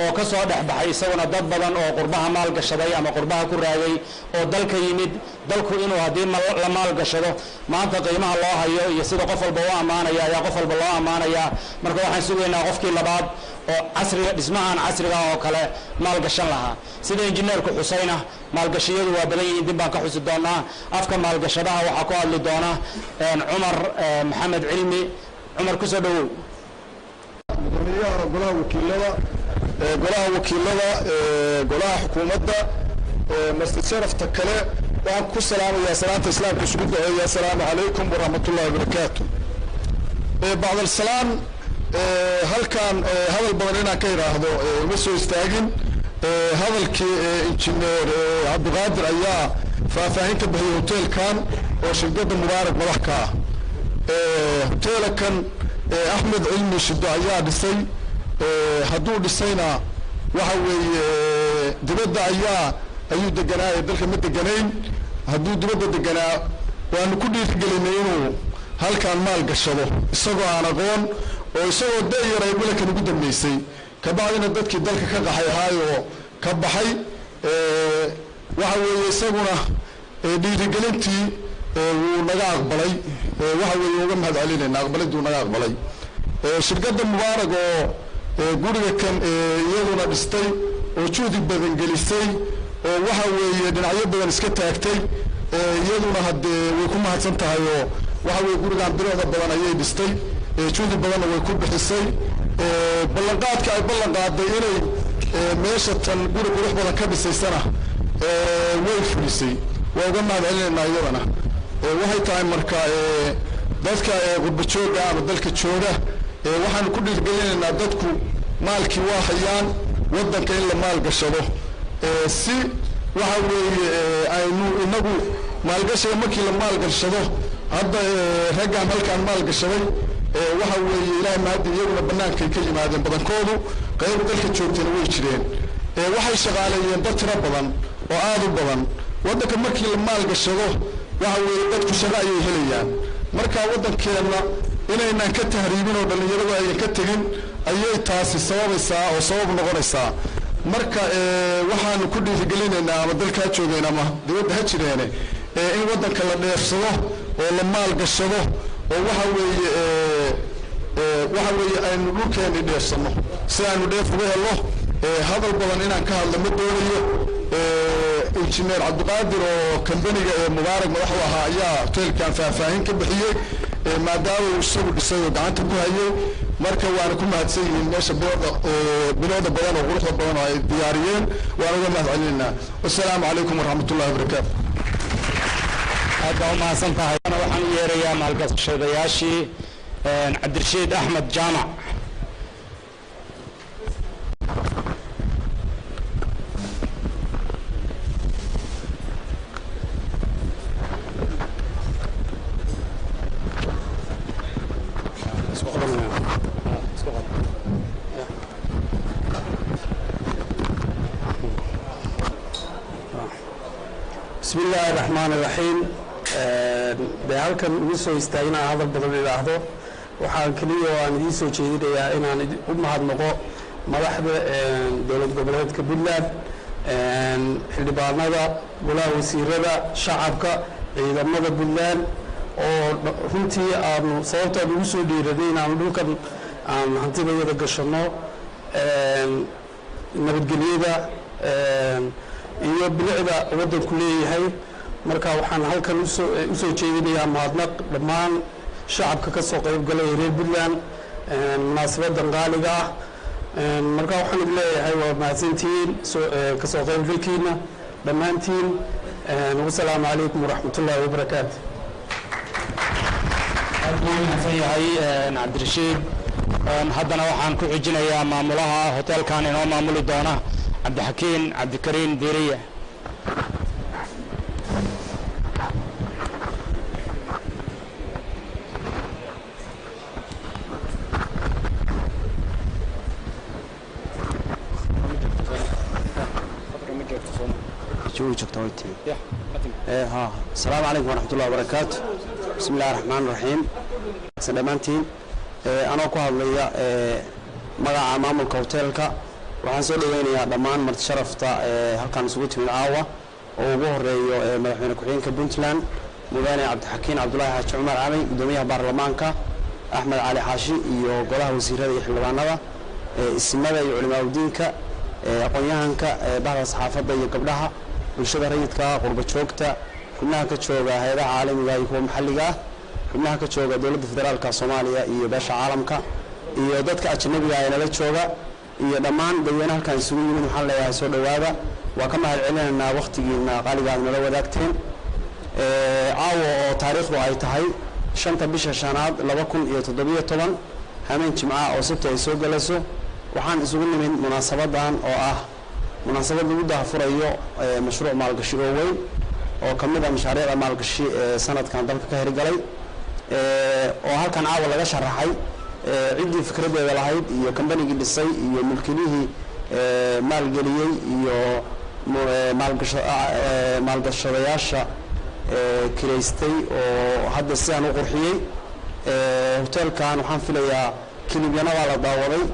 oo ka soo dhex baxay isaguna dad badan oo qurbaha maalgashaday ama qurbaha ku raagay oo dalka yimid. Dalku inuu haddii la maalgashado, maanta qiimaha loo hayo iyo sida qof walba u ammaanaya ayaa qof walba loo ammaanayaa. Marka waxaan sugaynaa qofkii labaad oo casriga, dhismahan casriga oo kale maalgashan lahaa. Sida injineerku xusayna, maalgashiyadu waa badan yihiin, dib baan ka xusi doonaa. Afka maalgashadaha waxaa ku hadli doona Cumar Maxamed Cilmi. Cumar, kusoo dhawow. Gudoomiyaha golaha wakiilada, golaha wakiilada, golaha xukuumadda, marti sharafta kale, waxaan ku salaamayaa salaanta Islaamka isugu duceeya: Assalaamu calaykum waraxmatullahi wabarakaatu. Bacdal salaam, halkan hadal badan inaan ka idhaahdo uma soo istaagin. Hadalkii injineer Cabdiqaadir ayaa faahfaahin ka bixiyey hoteelkan oo shirkadda Mubaarak madax ka ah. Hoteelkan Axmed Cilmi Shido ayaa dhisay. Hadduu dhisayna, waxa weeye dibadda ayuu deganaa, dalka ma deganayn. Hadduu dibadda deganaa, waanu ku dhiirigelinay inuu halkaan maal gashado, isagoo aan aqoon oo isagoo da-yar ay wilankan ugu dambeysay. Kabacdina dadkii dalka ka qaxay ahaayoo ka baxay. Waxa weeye isaguna dhiirigelintii wuu naga aqbalay. Waxa weeye uga mahad celinayna aqbaliduu naga aqbalay. Shirkadda Mubaarak oo guriga kan iyaduna dhistay oo juhdi badan gelisay oo waxa weeye dhinacyo badan iska taagtay, iyaduna haddee way ku mahadsan tahay. Oo waxa weye gurigan bilicda badan ayay dhistay, juhdi badanna way ku bixisay. Ballanqaadka ay ballan qaaday inay meesha tan guri qurux badan ka dhisaysana way fulisay, waa uga mahad celinaynaa iyadana. Waxay tahay marka dadka qurba jooga ama dalka jooga waxaanu ku dhiirgelinaynaa, dadku maalkii waa hayaan, waddanka in la maal gashado, si waxa weeye aynu inagu maalgashiga markii la maalgashado. Hadda raggaan halkaan maalgashaday, waxa weeye Ilaahay mahaddi, iyaguna bannaankay ka yimaadeen badankoodu, qayb dalka joogtayna way jireen. Waxay shaqaaleeyeen dad tiro badan oo aada u badan. Waddanka markii la maalgashado, waxa weeye dadku shaqo ayay helayaan. Marka waddankeenna inaynaan ka tahriibin oo dhallinyaradu ayan ka tegin ayay taasi sababaysaa oo sabab noqonaysaa. Marka waxaanu ku dhiirigelinaynaa, ama dalka ha joogeen ama dibadda ha jireene, in waddanka la dheefsado oo la maalgashado oo waxa weeye aynu dhulkeenni dheefsano si aynu dheef uga helo. Hadal badan inaan ka hadlo ma doonayo. Injineer Cabdiqaadir oo kambaniga ee Mubaarak madax u ahaa ayaa hoteelkan faahfaahin ka bixiyey, maadaama uu isagu dhisay oo gacanta ku hayay. Marka waana ku mahadsan yihiin meesha bilicda badan oo quruxda badan oo ay diyaariyeen, waan uga mahad celinaynaa. Wasalaamu calaykum waraxmat ullahi wabarakaatu. Aad baa u mahadsan tahay. Waxaan u yeerayaa maalgashadayaashii, Cabdirashiid Axmed Jaamac. Bismi illaahi raxmaan iraxiim. Dee halkan ugu soo istaagin aan hadal badan idhaahdo, waxaan keliya oo aan idiin soo jeedinayaa inaan u mahadnaqo madaxda dowlad goboleedka Puntland, xildhibaanada, golaha wasiirada, shacabka, ciidamada Puntland, oo runtii aanu sababtaan ugu soo dhiiraday inaanu dhulkan aan hantidayada gashanno, nabadgelyada iyo bilicda waddanku leeyahay. Marka waxaan halkan usoo jeedinayaa mahadnaq dhammaan shacabka ka soo qayb galay ee reer Puntland munaasabadan qaaliga ah. Marka waxaan idin leeyahay waa mahadsantihiin kasoo qaybgalkiina dhammaantiin. Wasalaamu calaykum waraxmat ullaahi wabarakaatu. Aad buu u mahadsan yahay Cabdirashiid. Haddana waxaan ku xijinayaa maamulaha hoteelkan inoo maamuli doona, Cabdixakiin Cabdikariin Diiriye. Asalaamu calaykum waraxmat ullahi wabarakaatu. Bismi illahi raxmaan raxiim. Dhammaantiin, anoo ku hadlaya magaca maamulka hoteelka, waxaan soo dhaweynayaa dhammaan marti sharafta halkaan isugu timid caawa, oo ugu horeeyo madaxweyne ku-xigeenka Puntland, mudane Cabdixakiin Cabdulaahi Xaaji Cumar Camey, guddoomiyaha baarlamaanka Axmed Cali Xaashi, iyo golaha wasiirada iyo xildhibaanada, isimada iyo culimaadudiinka, aqoon-yahanka, bahda saxaafadda iyo gabdhaha, bulshada rayidka, qurba joogta, xubnaha ka jooga hay-adaha caalamiga iyo kuwa maxalliga ah, xubnaha ka jooga dowladda federaalka Soomaaliya iyo beesha caalamka, iyo dadka ajnabiga ee nala jooga, iyo dhammaan dadweyne halkaan isugu yimid. Waxaan leeyahay soo dhowaada. Waa ka mahad celinaynaa wakhtigiina qaaliga aad nala wadaagteen caawa, oo taariikhdu ay tahay 5-ta bisha shanaad 2017, hameen Jimca oo Sabti ay soo galayso. Waxaan isugu nimid munaasabadan oo ah Munaasabad lagu daahfurayo mashruuc maalgashi oo weyn oo ka mid ah mashaariicda maalgashi ee sanadkan dalka ka hirgalay, oo halkan caawa laga sharaxay ciddii fikraddeeda lahayd iyo kambanigii dhisay iyo mulkilihii maalgeliyey iyo maalgashadayaasha kireystay oo hadda sidaan u qurxiyey hoteelkan. Waxaan filayaa kilibyana waa la daawaday,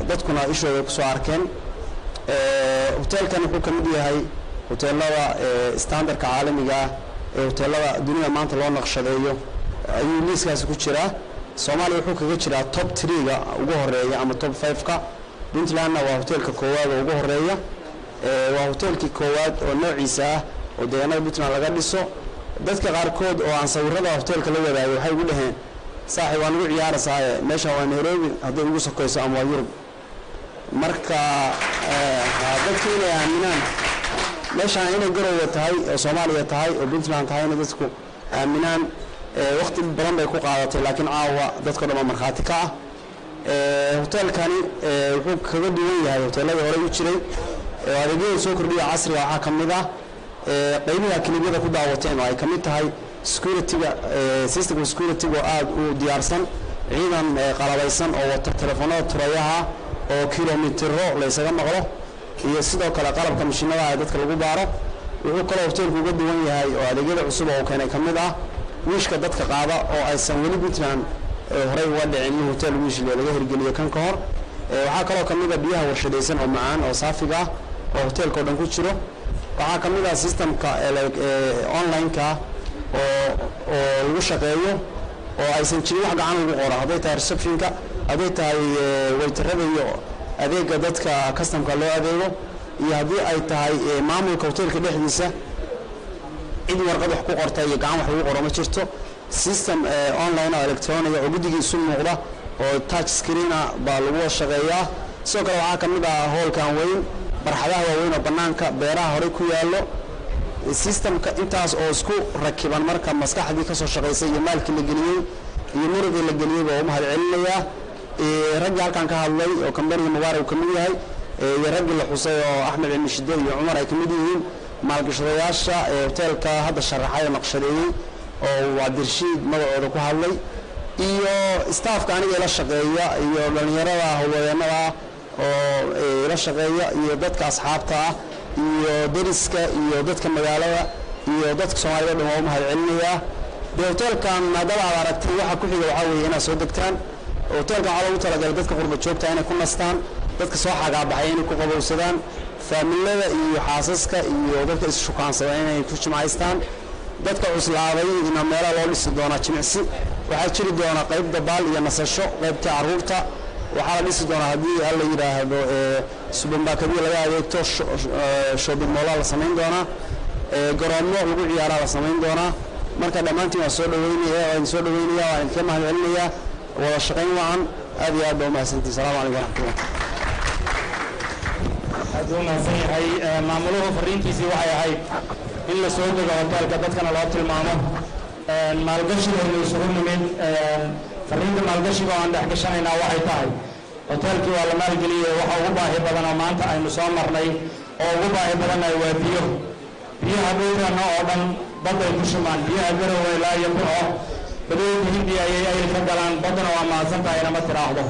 dadkuna ishooda kusoo arkeen. Hoteelkan wuxuu ka mid yahay hoteelada standardka caalamiga ah ee hoteelada dunida maanta loo naqshadeeyo ayuu liiskaasi ku jiraa. Soomaaliya wuxuu kaga jiraa top three-ga ugu horeeya ama top five-ka. Puntlandna waa hoteelka koowaad oo ugu horeeya. Waa hoteelkii koowaad oo noociisa ah oo deegaanada Puntland laga dhiso. Dadka qaarkood oo aan sawirada hoteelka la wadaagay waxay ugu dhaheen: "Saaxib, waa nagu ciyaarasaaye, meesha waa Nairobi hadday ugu sokayso ama waa Yurub." Marka dadku inay aaminaan meeshaan inay Garowe tahay oo Soomaaliya tahay oo Puntland tahay, inay dadku aaminaan waqti badan bay ku qaadatay, laakiin caawa dadka dhan baa markhaati ka ah. Hoteelkani wuxuu kaga duwan yahay hoteeladii horey u jiray oo adeegyada soo kordhiya casriga waxaa ka mid ah qaybiha kilibyada ku daawateen oo ay ka mid tahay security-ga, systemka security-ga oo aada u diyaarsan, ciidan qalabaysan oo wata telefoonada turayaha oo kilomitiro laysaga maqlo, iyo sidoo kale qalabka mashiinada ee dadka lagu baaro. Wuxuu kaloo hoteelku uga duwan yahay oo adeegyada cusub oo keenay ka mid ah wiishka dadka qaada, oo aysan weli Puntland horey uga dhicin in hotel wiish laga hirgeliyo kan ka hor. Waxaa kaloo ka mid ah biyaha warshadaysan oo macaan oo saafiga ah oo hoteelka o dhan ku jiro. Waxaa ka mid ah systemka online-ka oo lagu shaqeeyo oo aysan jirin wax gacan lagu qoro, hadday tahay receptionka, hadday tahay waiterada iyo adeega dadka customerka loo adeego, iyo haddii ay tahay maamulka hoteelka dhexdiisa. Cid warqad wax ku qorta iyo gacan wax lagu qoro ma jirto. System online oo electronic ah oo guddigii isu muuqda oo touch screen ah baa lagu wada shaqeeyaa. Sidoo kale waxaa ka mid ah hoolkan weyn, barxadaha waaweyn oo bannaanka, beeraha horey ku yaallo, systemka intaas oo isku rakiban. Marka maskaxdii ka soo shaqaysay iyo maalkii la geliyey iyo muruqii la geliyey baa u mahad celinayaa. Raggii halkan ka hadlay oo kambaniga Mubaarak uu ka mid yahay, iyo raggii la xusay oo Axmed Cilmi Shide iyo Cumar ay ka mid yihiin, maalgashadayaasha ee hoteelka hadda sharaxay oo naqshadeeyey oo Cabdirashiid magacooda ku hadlay, iyo staffka aniga ila shaqeeya, iyo dhallinyarada howlwadeennada oo ila shaqeeya, iyo dadka asxaabta ah, iyo deriska, iyo dadka magaalada, iyo dadka Soomaalida o dhan waa u mahad celinayaa. Dee hoteelkan maadaama aad aragtay, waxa ku xiga waxaa weeye inaad soo degtaan. Hoteelkan waxaa loogu talagalay dadka qurba joogta inay ku nastaan, dadka soo xagaabaxay inay ku qabowsadaan, faamilada iyo xaasaska iyo dadka is-shukaansada inay ku jimcaystaan, dadka cuslaaday ina meelaha loo dhisi doonaa jimicsi. Waxaa jiri doona qayb dabaal iyo nasasho, qaybta carruurta. Waxaa la dhisi doonaa, haddii Alla yidhaahdo, supermarketyo laga adeegto, shopping mall la samayn doonaa, garoomo lagu ciyaaraa la samayn doonaa. Marka dhammaantiin waan soo dhaweynaya, waan soo dhaweynaya, waan idinka mahad celinayaa. Wada shaqayn wacan, aad iyo aad baa umahadsantihin. Salamu calaykum waraxmatullah. Aad buu umahadsan yahay maamuluhu. Fariintiisii waxay ahayd in la soo dego hoteelka, dadkana loo tilmaamo maalgashiga aynu isugu nimid. Fariinta maalgashiga oo aan dhex gashanaynaa waxay tahay hoteelkii waa la maalgeliyey. Waxa ugu baahi badan oo maanta aynu soo marnay oo ugu baahi badannahay waa biyo. Biyaha dhulkeenna oo dhan badday ku shumaan. Biyaha Garowe ilaa iyo Burco badooyinka Hindiya ayay ayl ka galaan, baddana waa mahadsan tahay inama tiraahdo.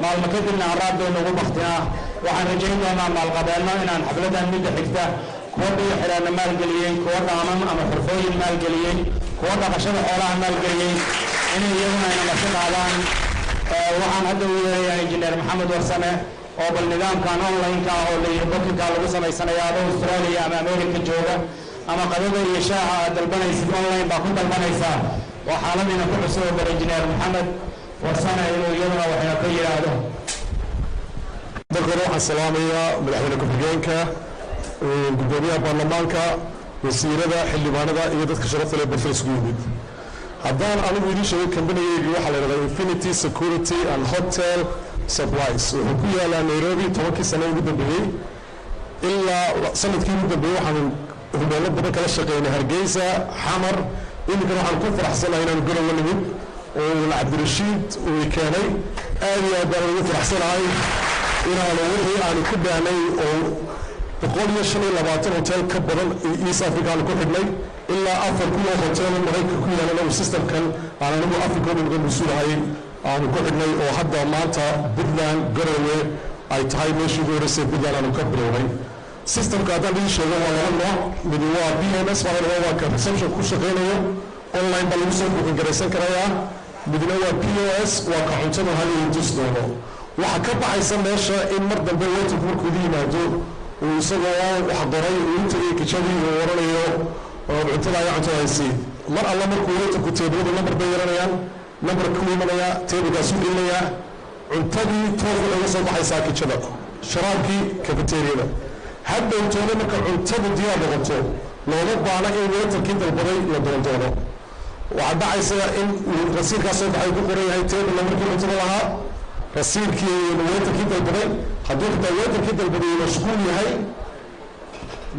Maalmo kadibna haraad baynu ugu baktinaa. Waxaan rajayn doonaa maalqabeenno inaan xafladdan midda xigta kuwa biyo xidhaana maalgeliyey, kuwa dhaaman ama xurfooyin maalgeliyey, kuwa dhaqashada xoolaha maalgeliyey inay iyaguna ayna marti qaadaan. Waxaan hadda u yeerayaa Injineer Maxamed Warsame oo bal nidaamkan online-ka ah oo la yidhi bookingka lagu samaysanaya, adoo Australia ama America jooga ama qadada iyo shaaha aad dalbanaysid online baa ku dalbanaysaa. Waa xaaladiina ku cusub. Bal Injineer Maxamed Warsame inuu iyaduna waxayna ka yidhaahdo. Marka hore waxaan salaamayaa madaxweyne ku-xigeenka, guddoomiyaha baarlamaanka, wasiirada, xildhibaanada iyo dadka sharafta leh barfil isugu yimid. Haddaan anigu idiin sheegay, kambanigaygi waxaa la yidhahdaa Infinity Security and Hotel Supplies. Wuxuu ku yaalaa Nairobi. 10kii sano ugu dambeeyey ilaa sanadkii ugu dambeeyey waxaanu hubeelo badan kala shaqeynay Hargeysa, Xamar. Iminkana waxaan ku faraxsanahay inaanu Garowe nimid oo uuna Cabdirashiid uu keenay. Aad iyo aad baan ugu faraxsanahay inaanu wixii aanu ku baahnay oo 125 hotel ka badan East Africa aanu ku xidhnay, ilaa 4000 oo hotel Maraykanka ku yaalana uu systemkan aan anigu Africa oo dhan uga mas-uulahay aanu ku xidhnay, oo hadda maanta Puntland Garowe ay tahay meeshii ugu horreysay Puntland aanu ka bilownay. Systemka haddaan idin sheego, waa laba nooc. Mid waa PMS baa la, waa ka reception ku shaqaynayo, online baa lagu soo booking garaysan karayaa. Midna waa POS, waa ka cuntada hal tus doono. Waxaa ka baxaysa meesha in mar dambe waiterku markuu idin yimaado uu isagoo wax qoray uu u tegay kijadii uu oranayo "Cuntada ayaa cuntada haysi." Mar alla markuu waiterku teebladu number bay yeelanayaan, number ku imanayaa, teeblkaasuu gelinayaa, cuntadii toos waxay uga soo baxaysaa kijada, sharaabkii cafeteriada. Hadhow toole marka cuntadu diyaar noqoto, looma baahna in waiterkii dalbaday la doondoono. Waxaa dhacaysa in uu rasiirkaa soo baxay ku qoran yahay table markii cuntada lahaa, rasiirkii waiterkii dalbaday. Hadduu xitaa waiterkii dalbaday mashquul yahay,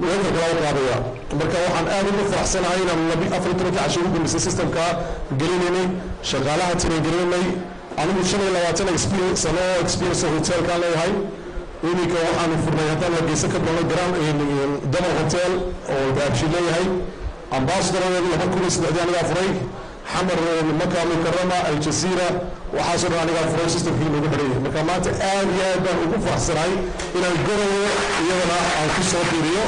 waiterka laa u qaadaya. Marka waxaan aad ugu faraxsanahay inaan 14-kii casho ugu dambeysay systemka gelinaynay, shaqaalaha training gelinay. Anigu 25 experience sano oo experience hotelkaan leeyahay. Iminka waxaanu furnay, haddaan Hargeysa ka galnay, Grand Double Hotel oo Daabshi leeyahay, Ambassador 2003-dii anigaa furay, Xamar Maka Mukarama, Aljazeera, waxaasoo dhan anigaa furay, systemkii noogu xidhayay. Marka maanta aad iyo aad baan ugu faraxsanahay inaan Garowe iyadana aan ku soo biiriyo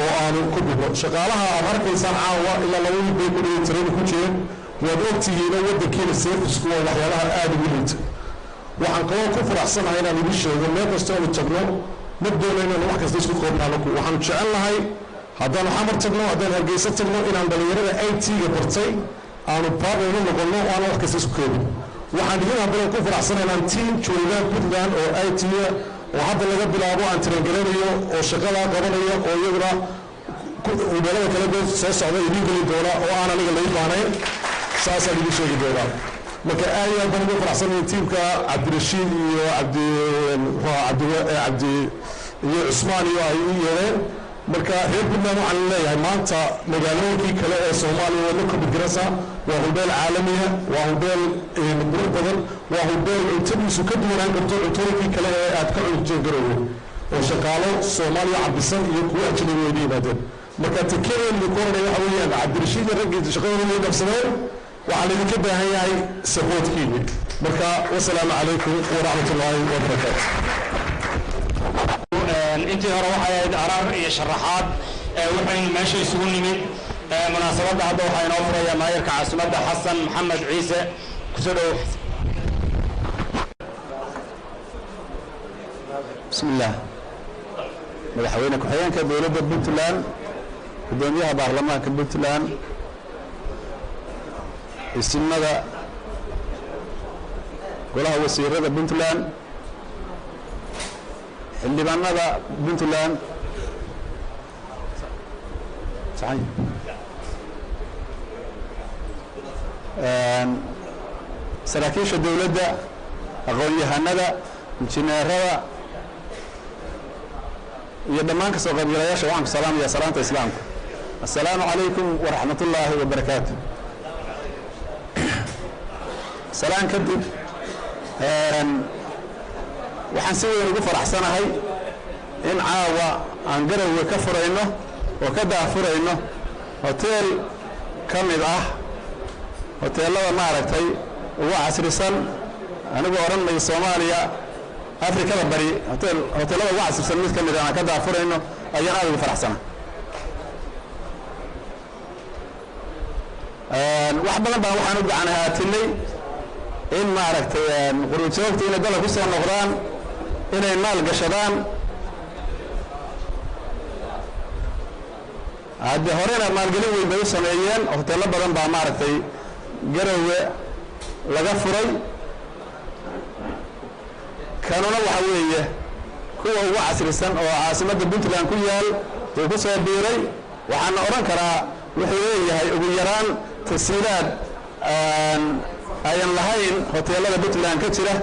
oo aanu ku dhigno. Shaqaalaha aad arkaysaan caawa ilaa 2 wiil bay ku dhigay training ku jireen. Waad ogtihiino waddankeena serviceku waa waxyaalaha aada ugu liita. Waxaan kaloo ku faraxsanahay inaan idin sheego, meel kasta oonu tagno ma doono inaan wax kasta isku koobno. Anaku waxaanu jecel nahay haddaanu Xamar tagno, haddaan Hargeysa tagno, inaan dhalinyarada IT-ga bartay aanu partner u noqonno oo aanan wax kasta isku koobin. Waxaan idin haddana ku faraxsanahay inaan team joogaan Puntland oo IT-ga oo hadda laga bilaabo aan training garanayo oo shaqadaa qabanayo, oo iyaguna meelada kale soo socda idiin geli doona oo aan aniga lai baanayn. Saasaan idin sheegi doonaa. Marka aad iyo aad baan ugu faraxsanahay tiimka Cabdirashiid iyo Cabdi, muxuu Cabdi, Cabdi iyo Cusmaan iyo ay u yeereen. Marka reer Puntland waxaan leeyahay, maanta magaalooyinkii kale ee Soomaaliya waa la compete garaysaa. Waa hudheel caalamiya, waa hudheel qurux badan, waa hudheel cuntadiisu ka duwanaan karto cuntooyinkii kale ee aad ka cuni jirteen Garowe, oo shaqaalo Soomaaliya cabisan iyo kuwo ajnabi way yimaadeen. Marka tekenen idinku oranaya waxa weeyaan, Cabdirashiid iyo raggii shaqadooda way qabsadeen, waxaa laydinka baahan yahay supportkiini. Marka wasalaamu calaykum waraxmat ullaahi wabarakaatu. Intii hore waxay ahayd arar iyo sharaxaad. Waxaynu meesha isugu nimid munaasabadda. Hadda waxaa inoo furaya maayarka caasimadda, Xasan Maxamed Ciise. Kusoo dhowow. Bismi illaah. Madaxweyne ku-xigeenka dowladda Puntland, guddoomiyaha baarlamaanka Puntland, isimada, golaha wasiirada Puntland, xildhibaanada Puntland, saxan, saraakiisha dowladda, aqoon-yahanada, injineerada iyo dhammaan ka soo qaybgalayaasha, waxaan ku salaamaya salaanta islaamka: assalaamu calaykum waraxmat ullaahi wabarakaatu. Salaan kadib, waxaan si weyn ugu faraxsanahay in caawa aan Garowe ka furayno oo ka daahfurayno hoteel ka mid ah hoteellada maaragtay ugu casrisan, anigu odhan mayo Soomaaliya, Afrikada Bari hotel hoteellada ugu casrisan mid ka mid ah aan ka daahfurayno ayaan aad ugu faraxsana. Wax badan baan waxaan u gacan haatinay in maaragtay qurbajoogta inay dalka ku soo noqdaan, inay maal gashadaan. Hadde horena maalgelin weyn bay u sameeyeen, hoteello badan baa maaragtay Garowe laga furay. Kanuna waxa weeye kuwa ugu casrisan oo caasimadda Puntland ku yaal uu ku soo biiray. Waxaana odhan karaa wuxuu leeyahay ugu yaraan tasiilaad ayan lahayn hoteellada Puntland ka jira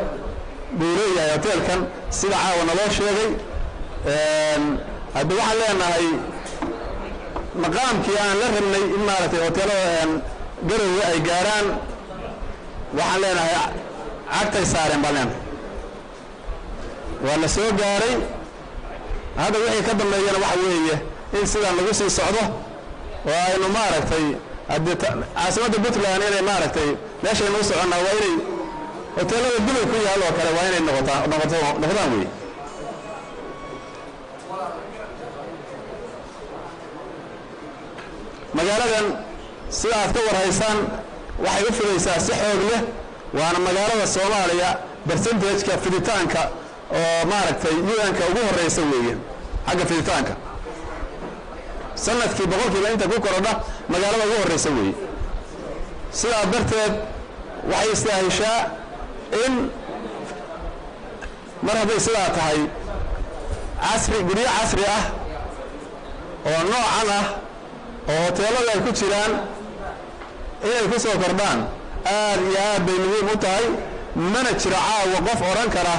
buu leeyahay hoteelkan, sida caawa naloo sheegay. Hadde waxaan leenahay maqaamkii aan la rabnay in maaragtay hoteellada Garowe ay gaaraan, waxaan leenahay cagtay saareen baan leenahay, waa la soo gaaray. Hadda wixii ka dambeeyana waxa weeye in sidaan lagu sii socdo oo aynu maaragtay haddii caasimadda Puntland inay maaragtay meeshaynu u soconnaa waa inay hoteelada Dubay ku yaal oo kale waa inay noqotaa noqoto noqdaan wey. Magaaladan sida aad ka warhaysaan waxay u fidaysaa si xoog leh, waana magaalada Soomaaliya percentage-ka fiditaanka oo maaragtay UN-ka ugu horeysa weeye xagga fiditaanka. Sanadkii 100% inta ku korodha magaalada ugu horeysa weeye. Sidaa darteed waxay istaaheshaa in mar hadday sidaa tahay casri, guryo casri ah oo noocan ah oo hoteelada ay ku jiraan inay ku soo kordhaan aad iyo aad bay muhiim u tahay. Mana jiro caawa qof odhan kara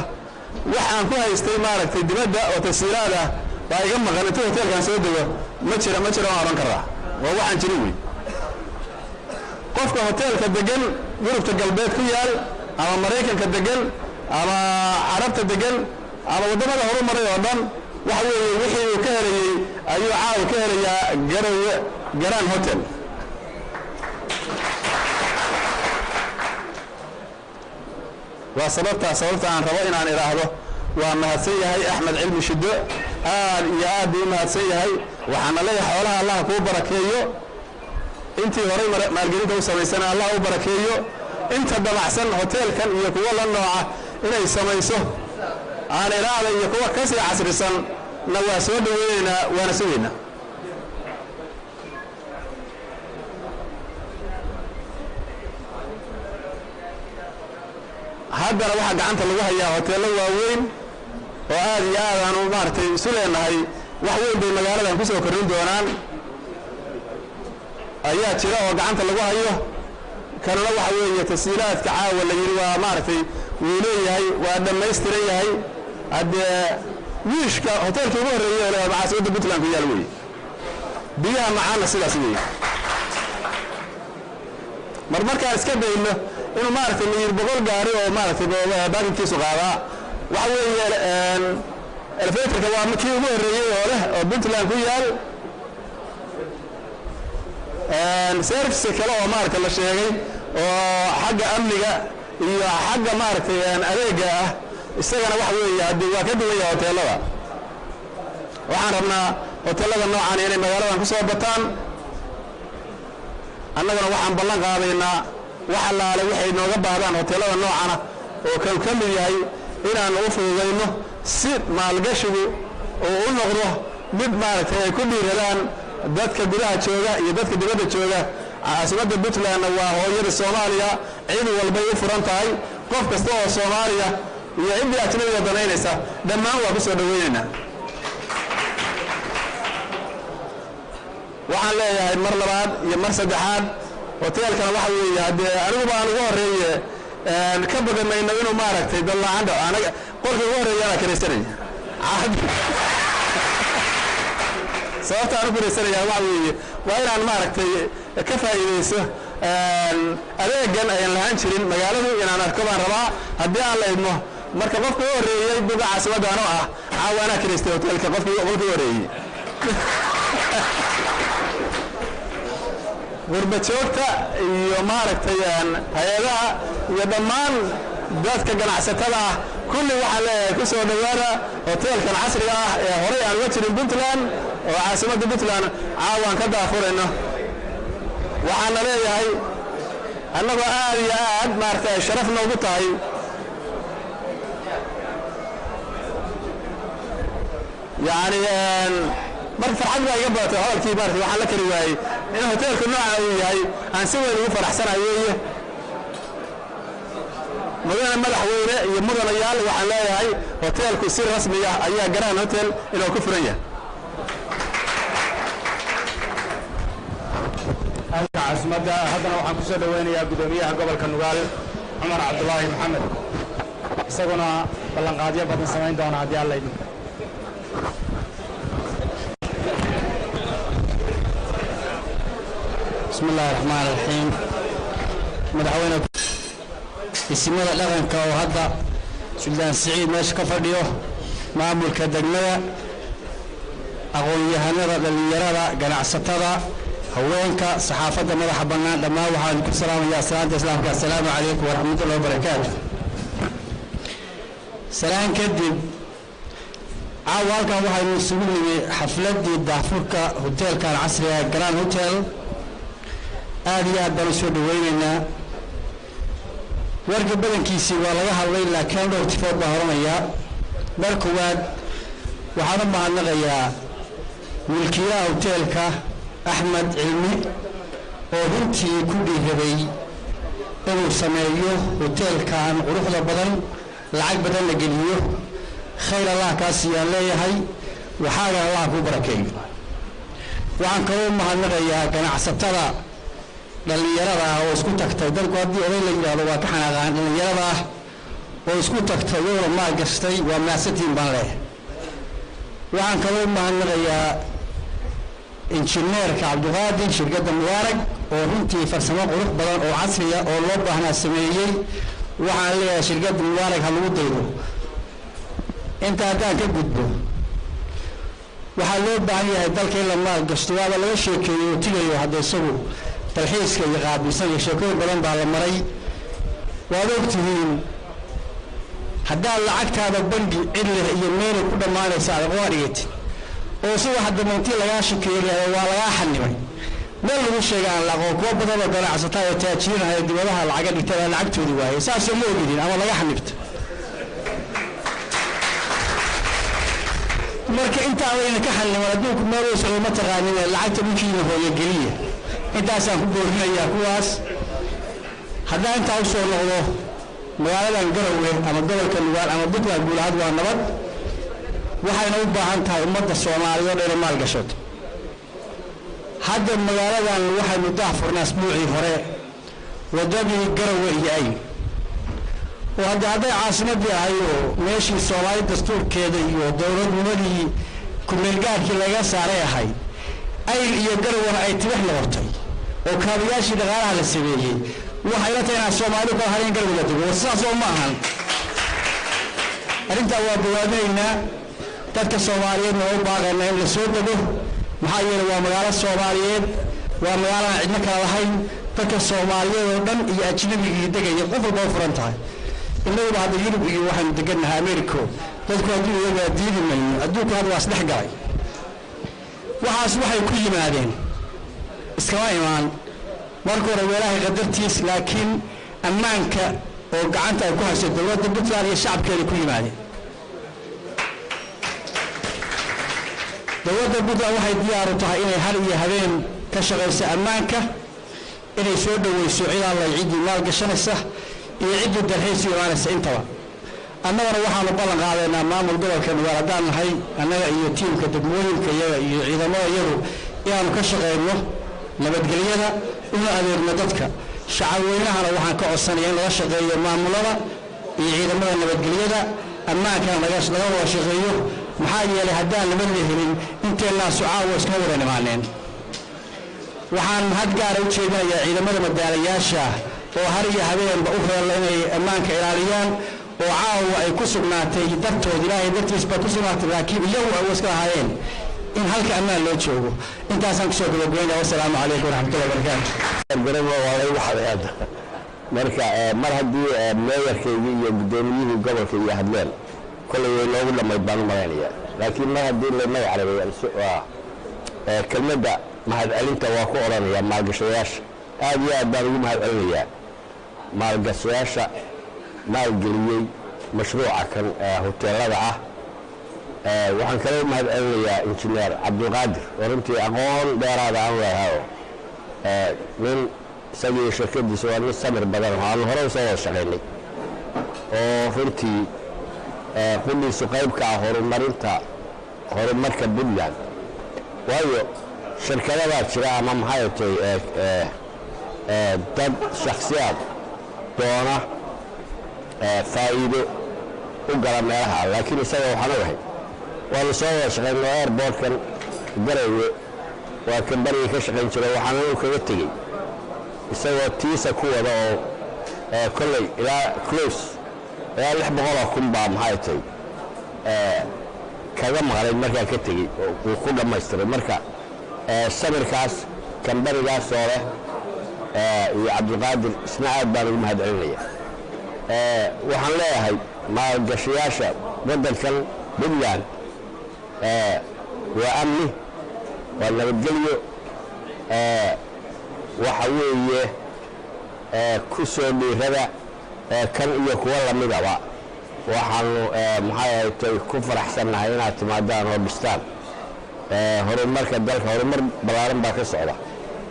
waxaan ku haystay maaragtay dibadda oo tasiiraad ah baa iga maqan intuu hoteelkan soo dego. Ma jira, ma jiro waan odhan karaa, waa waxaan jirin wey. Qofka hoteelka degan Yurubta Galbeed ku yaal ama Maraykanka degan ama Carabta degan ama waddamada horumaray oo dhan, waxa weeye wixii uu ka helayey ayuu caawa ka helayaa Garowe Grand Hotel. Waa sababtaa sababta aan rabo inaan idhaahdo waa mahadsan yahay Axmed Cilmi Shiddo, aad iyo aad buu u mahadsan yahay. Waxaana leeyahay xoolaha Allah kuu barakeeyo, intii horay maalgelinta u samaysana Allah u barakeeyo, inta damacsan hoteelkan iyo kuwa la nooca inay samayso aan idhaahda iyo kuwa kasii casrisan na waa soo dhaweynaynaa, waana sugaynaa. Haddana waxaa gacanta lagu hayaa hoteello waaweyn oo aad iyo aad aanu maaragtay isu leenahay wax weyn bay magaaladan ku soo kordhin doonaan ayaa jira oo gacanta lagu hayo. Kanuna waxa weeye tasiilaadka caawa la yidhi waa maaragtay wuu leeyahay, waa dhammaystiran yahay. Haddee wiishka hoteelkii ugu horreeyey oo leh caasimadda Puntland ku yaal weeye, biyaha macaanna sidaas weeye. Mar markaan iska dayno inuu maaragtay la yidhi 100 gaari oo maaragtay baakinkiisu qaadaa, waxa weeye elevatorka waa kii ugu horreeyey oo leh oo Puntland ku yaal. Service kale oo maaragtay la sheegay oo xagga amniga iyo xagga maaragtay adeega ah isagana waxa weeye haddii waa ka duwan yahay hoteelada. Waxaan rabnaa hoteelada noocan inay magaaladan ku soo bataan. Annaguna waxaan ballan qaadaynaa wax allaale waxay nooga baahdaan hoteelada noocana oo kan ka mid yahay inaanu u fududayno si maalgashigu uu u noqdo mid maaragtay ay ku dhiiradaan dadka gudaha jooga iyo dadka dibadda jooga. Caasimadda Puntlandna waa hooyada Soomaaliya, cid walbay u furan tahay, qof kasta oo Soomaaliya iyo ciddii ajnabiga danaynaysa dhammaan waa ku soo dhaweynaynaa. Waxaan leeyahay mar labaad iyo mar saddexaad hoteelkana waxa weeye haddee aniguba aan ugu horreeye ka badanayno inuu maaragtay dallaacan dhaco, anaga qolka ugu horreeya anaa kiraysanaya. Sababta aan u kiraysanayaa waxa weeye waa inaan maaragtay ka faa'iidayso adeegan ayan lahaan jirin magaaladu inaan arko baan rabaa haddii aan la idmo. Marka qofka u horreeyey buga caasimadda anoo ah caawa anaa kiraystay hoteelka qofkii qolkii u horreeyey. Gurba joogta iyo maaragtay hay-adaha iyo dhammaan dadka ganacsatada ah kulli waxaan leeyahay ku soo dhowaada hoteelkan casriga ah ee horey aan uga jirin Puntland oo caasimadda Puntland caawa aan ka daafurayno. Waxaana leeyahay annagoo aad iyo aad maaragtay ay sharaf noogu tahay yacni marka farxad baa iga badatay hadalkii maaragtay waxaan la kari waayey in hoteelku nooca uu yahay aan si weyn ugu faraxsanahay weeye. Mudane madaxweyne iyo mudanayaal, waxaan leeyahay hoteelku si rasmi ah ayaa Grand Hotel inuu ku furan yahay. Halka caasimadda haddana waxaan ku soo dhoweynayaa guddoomiyaha gobolka Nugaal Cumar Cabdulaahi Maxamed, isaguna ballanqaadyo badan samayn doona haddii Alla idin. بسم الله الرحمن الرحيم. Madaxweyne, isimada dhaqanka oo hadda Suldaan Siciid meesha ka fadhiyo, maamulka degmada, Aqoon-yahanada, dhallinyarada, ganacsatada, haweenka, saxaafadda madaxa bannaan, dhammaan waxaan ku salaamayaa salaanta islaamka: assalaamu calaykum waraxmatullahi wabarakaatu. Salaan kadib, caawa halkan waxaynu isugu nimi xafladdii daahfurka hoteelkan casriga, Grand Hotel. Aad iyo aad baan u soo dhaweynaynaa. Warka badankiisii waa laga hadlay, laakiin dhowr tifood baa horanayaa. Mar koowaad waxaan u mahadnaqayaa milkiilaha hoteelka, Axmed Cilmi, oo runtii ku dhiirabay inuu sameeyo hoteelkan quruxda badan, lacag badan la geliyo. Khayr Allah kaa siiyaan leeyahay, waxaagana Allah kuu barakeeyo. Waxaan kaloo u mahadnaqayaa ganacsatada dhallinyarada ah oo isku tagtay. Dadku haddii oday la yidhaahdo waa ka xanaaqaan. Dhallinyarada ah oo isku tagtay, iyaguna maal gashtay, waa mahadsantiin baan leeyahay. Waxaan kaloo u mahadnaqayaa injineerka Cabdiqaadir, shirkadda Mubaarag, oo runtii farsamo qurux badan oo casriya oo loo baahnaa sameeyey. Waxaan leeyahay shirkadda Mubaarag ha lagu daydo. Inta haddaan ka gudbo, waxaa loo baahan yahay dalka in la maal gashto. Waaba laga sheekeeyey oo tigayo hadda isagu dalxiiska iyo qaabilsan iyo sheekooyin badan baa la maray. Waad ogtihiin, haddaad lacagtaada bangi cid leh iyo meelay ku dhammaanaysa aad aqoon dhigatid, oo si wax damantii lagaa shakeeyo waa lagaa xanimay, meel lagu sheega aan la aqoon. Kuwa badan oo ganacsataa oo taajiriinaya dibadaha lacaga dhigtay baa lacagtoodii waayay. Saasoo ma ogidin ama laga xanibta? Marka intaa wayna ka xaniman, adduunku meel uu socdo ma taqaanin. Lacagta dhulkiina hooyo geliya, intaasaan ku boorinayaa kuwaas. Haddaan intaa u soo noqdo, magaaladan Garowe ama gobolka Nugaal ama Puntland guud ahaan waa nabad, waxayna u baahan tahay ummadda Soomaaliya oo dhan maal gashato. Hadda magaaladan waxaynu daahfurnaa asbuucii hore waddadii Garowe iyo Ayl, oo hadda hadday caasimadii ahay oo meeshii Soomaali dastuurkeeda iyo dowladnimadii kumeelgaarkii laga saaray ahayd, Ayl iyo Garowana ay tibix noqotay oo kaabayaashii dhaqaalaha la sameeyey, waxay la tahay inaan Soomaali kala harin Garowe la dego. Sidaas oo ma ahan? Arrintaa waa bawaadinaynaa. Dadka Soomaaliyeedna waa u baaqaynaa in la soo dego, maxaa yeelay waa magaalo Soomaaliyeed, waa magaalo aan cidno kala lahayn. Dadka Soomaaliyeed oo dhan iyo ajnabigii degaya, qof walba u furan tahay. Innaguba hadda Yurub iyo waxaynu degannahay Americo. Dadku hadduu iyagaa diidi mayno, adduunku hadda waa isdhex galay. Waxaas waxay ku yimaadeen iskama imaan. Marka hore weelaahay qadartiis, laakiin ammaanka oo gacanta ay ku hayso dowladda Puntland iyo shacabkeeda ku yimaadeen. Dowladda Puntland waxay diyaar u tahay inay har iyo habeen ka shaqayso ammaanka, inay soo dhoweyso cid allay ciddii maal gashanaysa iyo ciddii dalxiis u imaanaysa intaba. Annagana waxaanu ballan qaadaynaa, maamul gobolka Nugaal haddaan nahay, annaga iyo tiimka degmooyinka iyaga iyo ciidamada iyagu, inaanu ka shaqayno nabadgelyada una adeegno dadka. Shacabweynahana waxaan ka codsanaya in laga shaqeeyo maamulada iyo ciidamada nabadgelyada, ammaankana laga wada shaqeeyo, maxaa yeelay haddaan nabad la helin inteennaasu caawa iskama wada imaaneen. Waxaan mahad gaara u jeedinayaa ciidamada madaalayaasha oo har iyo habeenba u heella inay ammaanka ilaaliyaan, oo caawa ay ku sugnaatay dartood, Ilaahay dartiis baa ku sugnaatay, laakiin iyagu ay iska lahaayeen in halka ammaan loo joogo. Intaasaan kusoo gabagabeynaya. Wasalaamu calaykum waraxmatullahi wabarakaatu. Garowe waa lagu xaday hadda. Marka mar haddii meeyarkaygii iyo guddoomiyihii gobolka iyo hadleen, kolley way loogu dhammayd baan u malaynayaa, laakiin mar haddii la magac rabay, kelmadda mahadcelinta waa ku odhanayaa. Maalgashadayaasha aad iyo aad baan ugu mahadcelinayaa, maalgashayaasha maalgeliyey mashruuca kan hoteelada ah. Waxaan kaloo mahad celinayaa injineer Cabdulqaadir oo runtii aqoon dheeraada aan leehayo, nin isagii shirkadiisa waa nin samir badan oo aan hore usoo wada shaqaynay, oo runtii qudhiisu qayb ka ah horumarinta horumarka Puntland, waayo shirkadadaa jira ama maxay tay dad shakhsiyaad doona faa'iido u gala meelaha, laakiin isaga waxaan ogahay waanu soo wada shaqaynay. Airportkan Garowe waa kambanigii ka shaqayn jiray, waxaan anu kaga tegey isagoo tiisa ku wada oo kolley ilaa close ilaa 600,000 baa maxay tay. Kaga maqnayd markaa ka tegey oo uu ku dhammaystiray. Marka sabirkaas kambanigaas oo leh iyo Cabdulqaadir isna aad baan ugu mahad celinaya. Waxaan leeyahay maalgashayaasha waddankan Puntland waa amni, waa nabadgelyo. Waxa weeye ku soo dhiirada kan iyo kuwa lamidaba. Waxaanu, maxay ahatay, ku faraxsannahay inaad timaadaan oo dhistaan horumarka dalka. Horumar ballaaran baa ka socda.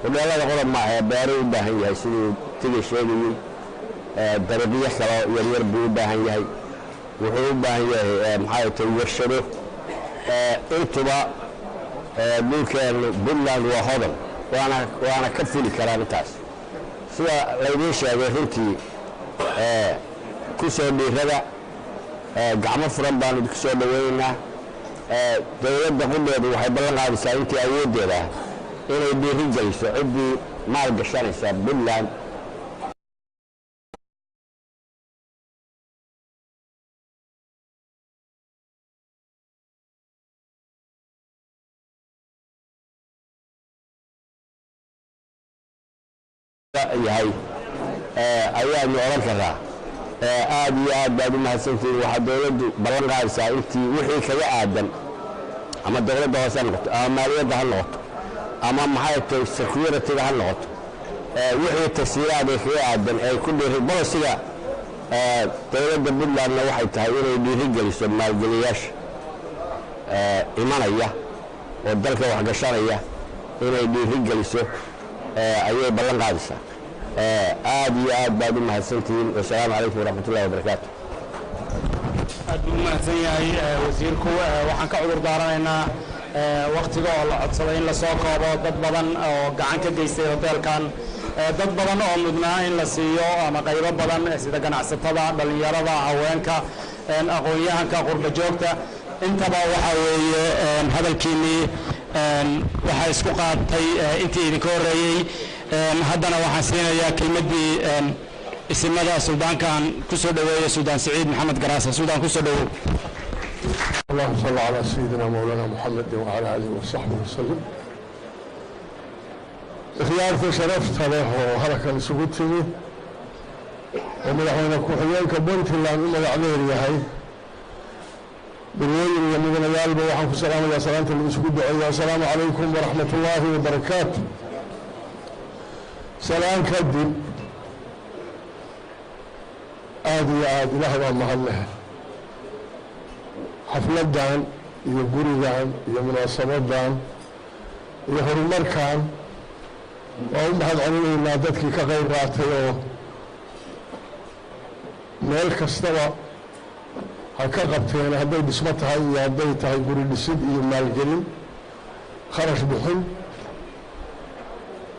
Hodheelada qodob maaha, beeruu u baahan yahay siduu Tiga sheegayey, dariiqyo kaloo yaryar buu u baahan yahay, wuxuu u baahan yahay, maxay ahatay, warshado. Intuba dhulkeenu Puntland waa hodan, waana ka fuli karaan intaas sida laydiin sheegay. Runtii ku soo dhiirada, gacmo furan baanu idinku soo dhaweynaynaa. Dowladda qudheedu waxay ballan qaadaysaa intii awooddeeda ah inay dhiiri geliso ciddii maal gashanaysa Puntland. Yahay ayaanu odhan karaa aad iyo aad baad u mahadsantihiin. Waxaa dowladdu ballan qaadaysaa intii wixii kaga aadan, ama dowladda hoose ha noqoto, ama maaliyadda ha noqoto, ama maxay tahay security-ga ha noqoto, wixii tasiiraad ee kaga aadan ay ku dhiiri bolosiga dowladda Puntlandna waxay tahay inay dhiiri geliso maalgeliyaasha imanaya oo dalka waxgashanaya, inay dhiiri geliso ayay ballan qaadaysaa. Aad iyo aad baad u mahadsantihiin. Wasalaamu calaykum waraxmat ullahi wabarakaatu. Aad buu u mahadsan yahay wasiirku. Waxaan ka cudur daaranaynaa wakhtiga oo la codsaday in lasoo koobo. Dad badan oo gacan ka geystay hoteelkan, dad badan oo mudnaa in la siiyo ama qaybo badan sida ganacsatada, dhallinyarada, haweenka, aqoon-yahanka, qurba joogta, intaba waxaa weeye hadalkiinnii waxaa isku qaatay intii idinka horreeyey. Haddana waxaan siinayaa kelmaddii isimada suldaankan ku soo dhoweeya, Suldaan Siciid Maxamed Garaasa. Suldaan, ku soo dhowow. اللهم صل على سيدنا مولانا محمد وعلى آله وصحبه وسلم. Ikhyaarta sharafta leh oo halkan isugu timi oo madaxweyne ku-xigeenka Puntland u magac dheer yahay, marwooyin iyo mudanayaalba, waxaan ku salaamayaa salaanta lagu isugu duceeya: assalaamu calaykum waraxmat ullaahi wabarakaatu. Salaan kadib, aada iyo aada Ilaah baa mahad leh. Xafladdan iyo gurigan iyo munaasabadan iyo horumarkan waa u mahad celinaynaa dadkii ka qayb qaatay oo meel kastaba ha ka qabteen, hadday dhismo tahay iyo hadday tahay guri dhisid iyo maalgelin, kharash bixin,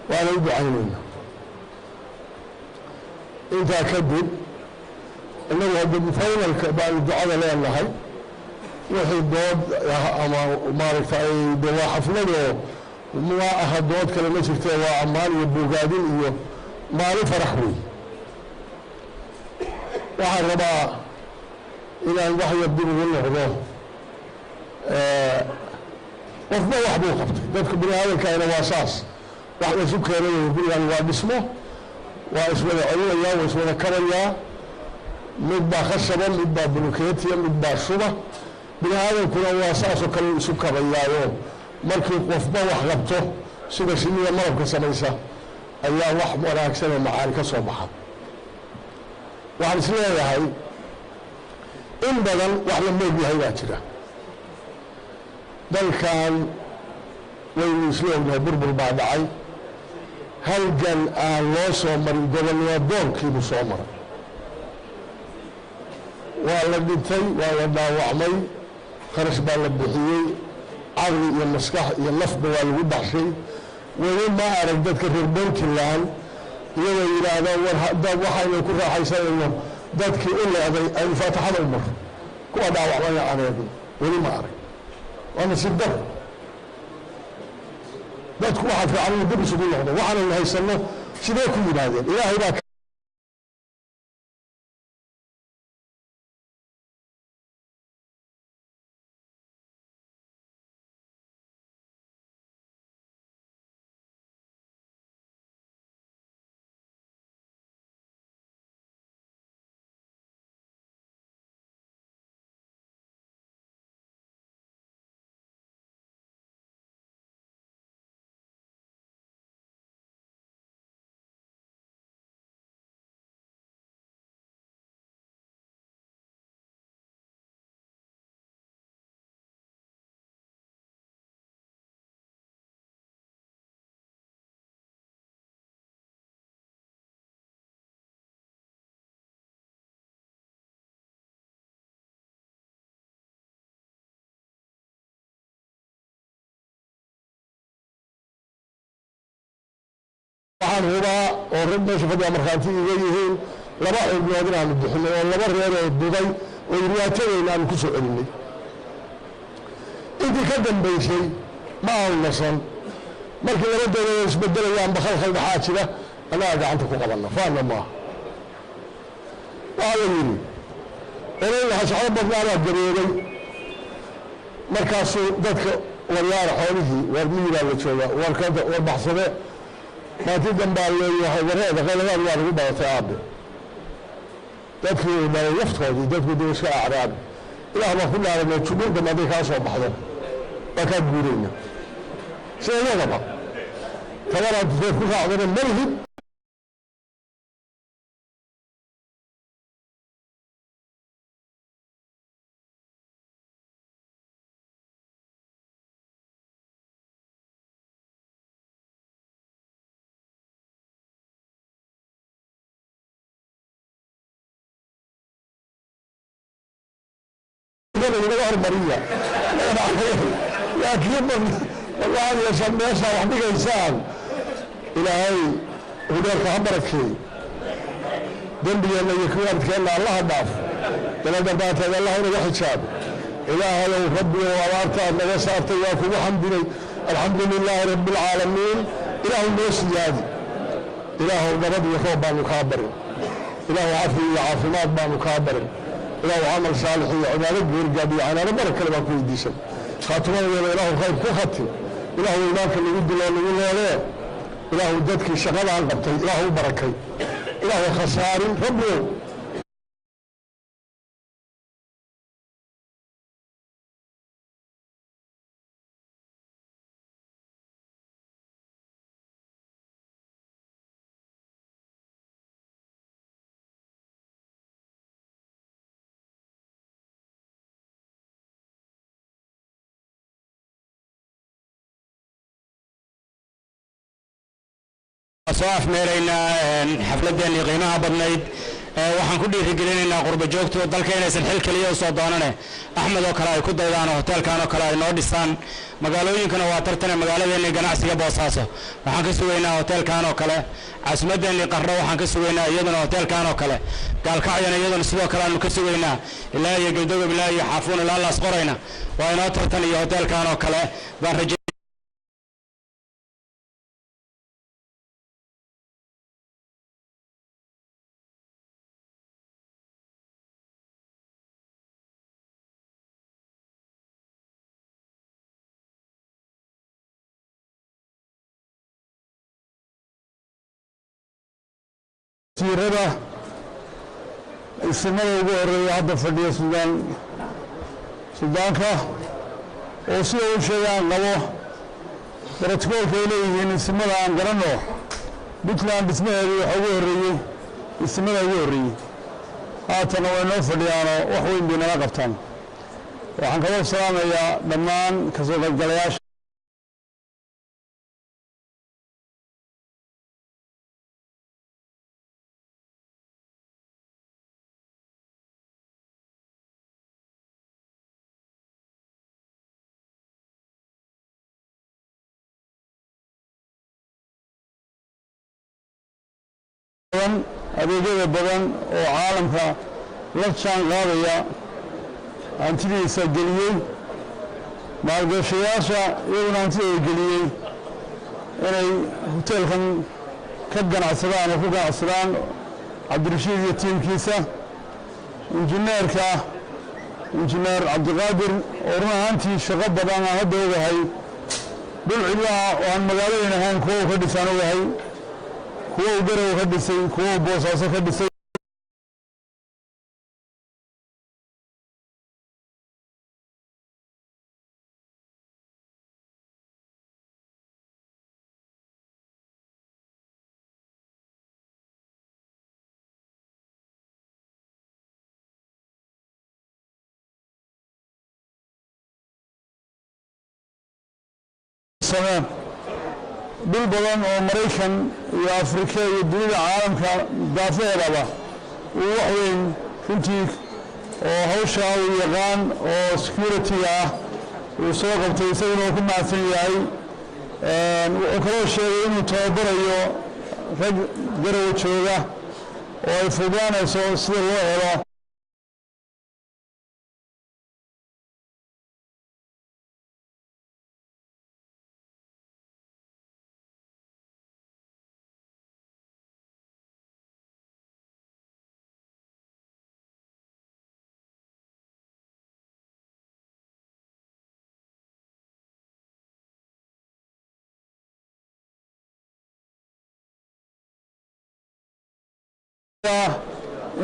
waana u ducaynaynaa. Intaa kadib, innagu hadda finalka baanu ducada leenahay. Wixii dood ama maaragtay de waa xafladoo ma aha, dood kale ma jirtee, waa ammaan iyo bogaadin iyo maalin farax wey. Waxaan rabaa inaan wax yar dib ugu noqdo. Qofba wax buu qabtay, dadka bini aadamkaina waa saas, wax laysu keenay. Gurigan waa dhismo, waa iswada celinayaa, waa iswada kabayaa. Mid baa khashaba, mid baa bulukeetiya, mid baa shuba. Bini aadamkuna waa saasoo kale isu kabayaayo. Markii qofba wax qabto, sida shinnida malabka samaysa, ayaa wax wanaagsan oo macaani ka soo baxa. Waxaan is leeyahay in badan wax la moog yahay baa jira. Dalkan waynu isla ognahay, burbur baa dhacay, halgan aan loo soo marin gobonnimo doonkiibuu soo maray. Waa la dhintay, waa la dhaawacmay, kharash baa la bixiyey, caqli iyo maskax iyo nafba waa lagu baxshay. Weli ma arag dadka reer Puntland iyagoo yidhaahdaan: "War waxaynu ku raaxaysanayno dadkii u leeday aynu faataxada u marro, kuwa dhaawacmaya aan eegno." Weli ma arag. Waa nasiib daro. Dadku waxaa fiican inuu dib isugu noqdo. Waxaanaynu haysanno sidee ku yidhaahdeen? Ilaahay baa Waxaan hubaa oo rag meesha fadhiya markhaanti iga yihiin, 2 xubnood inaanu bixinay oo 2 reer oo duday oo yidhi aanu ku soo celinay. Intii ka dambaysay ma aanu nasan. Markii 2 dowladood isbedelayaanba khalkhal dhexaa jira, annagaa gacanta ku qabanna, faanna maaha. Waxaa la yidhi olay waxaa socdo badnaanaa gaboobay. Markaasuu dadka waryaara xoolihii, war miyibaa la joogaa, warkada war baxsade, maanti dambaa leeyahay wareeda qayladaad waa lagu badatay aabe. Dadkii uu dhalay laftoodii dadku dee iska acraabi, Ilaah baa ku dhaaranay, jubur dambe hadday kaa soo baxdo waa kaa guurayna. Sideedaba tabanaad reer ku raacdana ma lihid. Inaga hormariya, laakiin waxaad yeeshaan meeshaa wax dhigaysaan. Ilaahay hudeerka ha barakeey, dembigeenna iyo kuwaadkeenna Allaha dhaaf, dabadambaanteed Allah inaga xijaabo. Ilaahayow Rabbigow, abaartaad naga saartay waa kugu xamdinay, alxamdu lilaahi rabbi alcaalamiin. Ilaahu noo siyaadi, Ilaahow nabad iyo roob baanu kaa barin, Ilaahu cafi iyo caafimaad baanu kaa barin, Ilaahu camal saalix iyo cibaado goorgaab iyo canaano barak kale baan ku weydiisan. Khaatimadeeda Ilaahu khayr ku khatim, Ilaahu iimaanka lagu dilo lagu noolee, Ilaahu dadkii shaqadaan qabtay Ilaahu u barakay, Ilaahu khasaarin Rabbigow. Soo afmeeraynaa xafladeennii qiimaha badnayd. Waxaan ku dhiirigelinaynaa qurba joogtu dalka inaysan xil keliya usoo doonane, Axmed oo kale ay ku daydaan oo hoteelkan oo kale ay noo dhisaan. Magaalooyinkana waa tartane, magaaladeennii ganacsiga Boosaaso waxaan ka sugaynaa hoteelkan oo kale, caasimadeennii Qardho waxaan ka sugaynaa iyaduna hoteelkan oo kale, Gaalkacyana iyaduna sidoo kale aanu ka sugaynaa, ilaa iyo Galdogob, ilaa iyo Xaafuun, ilaa Laasqorayna waa inoo tartan iyo hoteelkan oo kale baan raje. Wasiirada, isimada ugu horeeya hadda fadhiya, suldaan, suldaanka oo sida u sheegaan qabo brotokoolka ay leeyihiin isimada aan garanno. Puntland dhismaheedu waxa ugu horreeyey isimada ugu horreeyey, haatana way noo fadhiyaanoo wax weyn bay nala qabtaan. Waxaan kaloo salaamayaa dhammaan kasoo qaybgalayaasha badan, adeegyada badan oo caalamka la jaan qaadaya hantidiisa geliyey, maalgashayaasha iyaguna hantidooda geliyey inay hoteelkan ka ganacsadaan oo ku ganacsadaan, Cabdirashiid iyo tiimkiisa, injineerka, Injineer Cabdiqaadir, oo run ahaantii shaqo badan aan hadda ogahay, dhul cidlaha oo aan magaaladan ahayn kuwa uu ka dhisaan ogahay, kuwa uu Garow ka dhisay, kuwa uu Boosaaso ka dhisay. Sameen dhul badan oo Maraykan iyo Afrika iyo dunida caalamka daafaheedaba uu wax weyn runtii oo hawshaa uu yaqaan oo security-ga ah uu soo qabtay, isaguna uu ku mahadsan yahay. Wuxuu kaloo sheegay inuu tababarayo Rag Garowe jooga oo ay fududaanayso sida loo helo.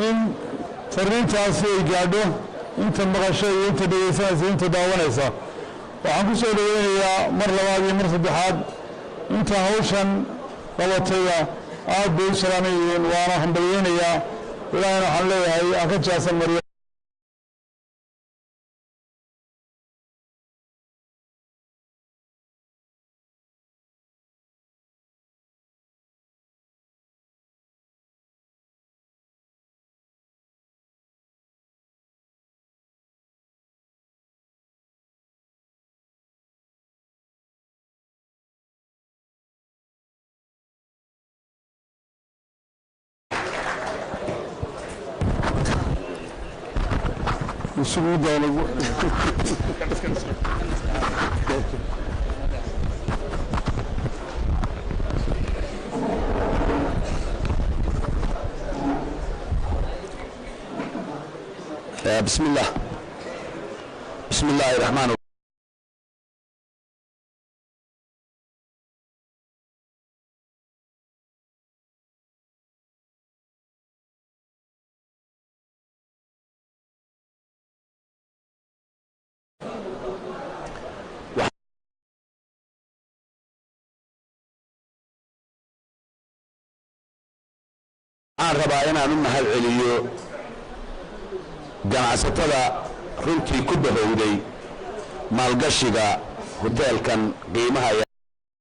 In fariintaasi ay gaadho inta maqasho iyo inta dhegaysanaysa, inta daawanaysa. Waxaan ku soo dhoweynayaa mar labaad iyo mar saddexaad inta hawshan qabatayda, aad bay u salaaman yihiin, waana hambalyeynayaa. Ilaahina waxaan leeyahay ha ka jaasan mariyo. Isugu doono. بسم الله، بسم الله الرحمن. Waxaan rabaa inaan u mahad celiyo ganacsatada runtii ku bahowday maalgashiga hoteelkan qiimaha.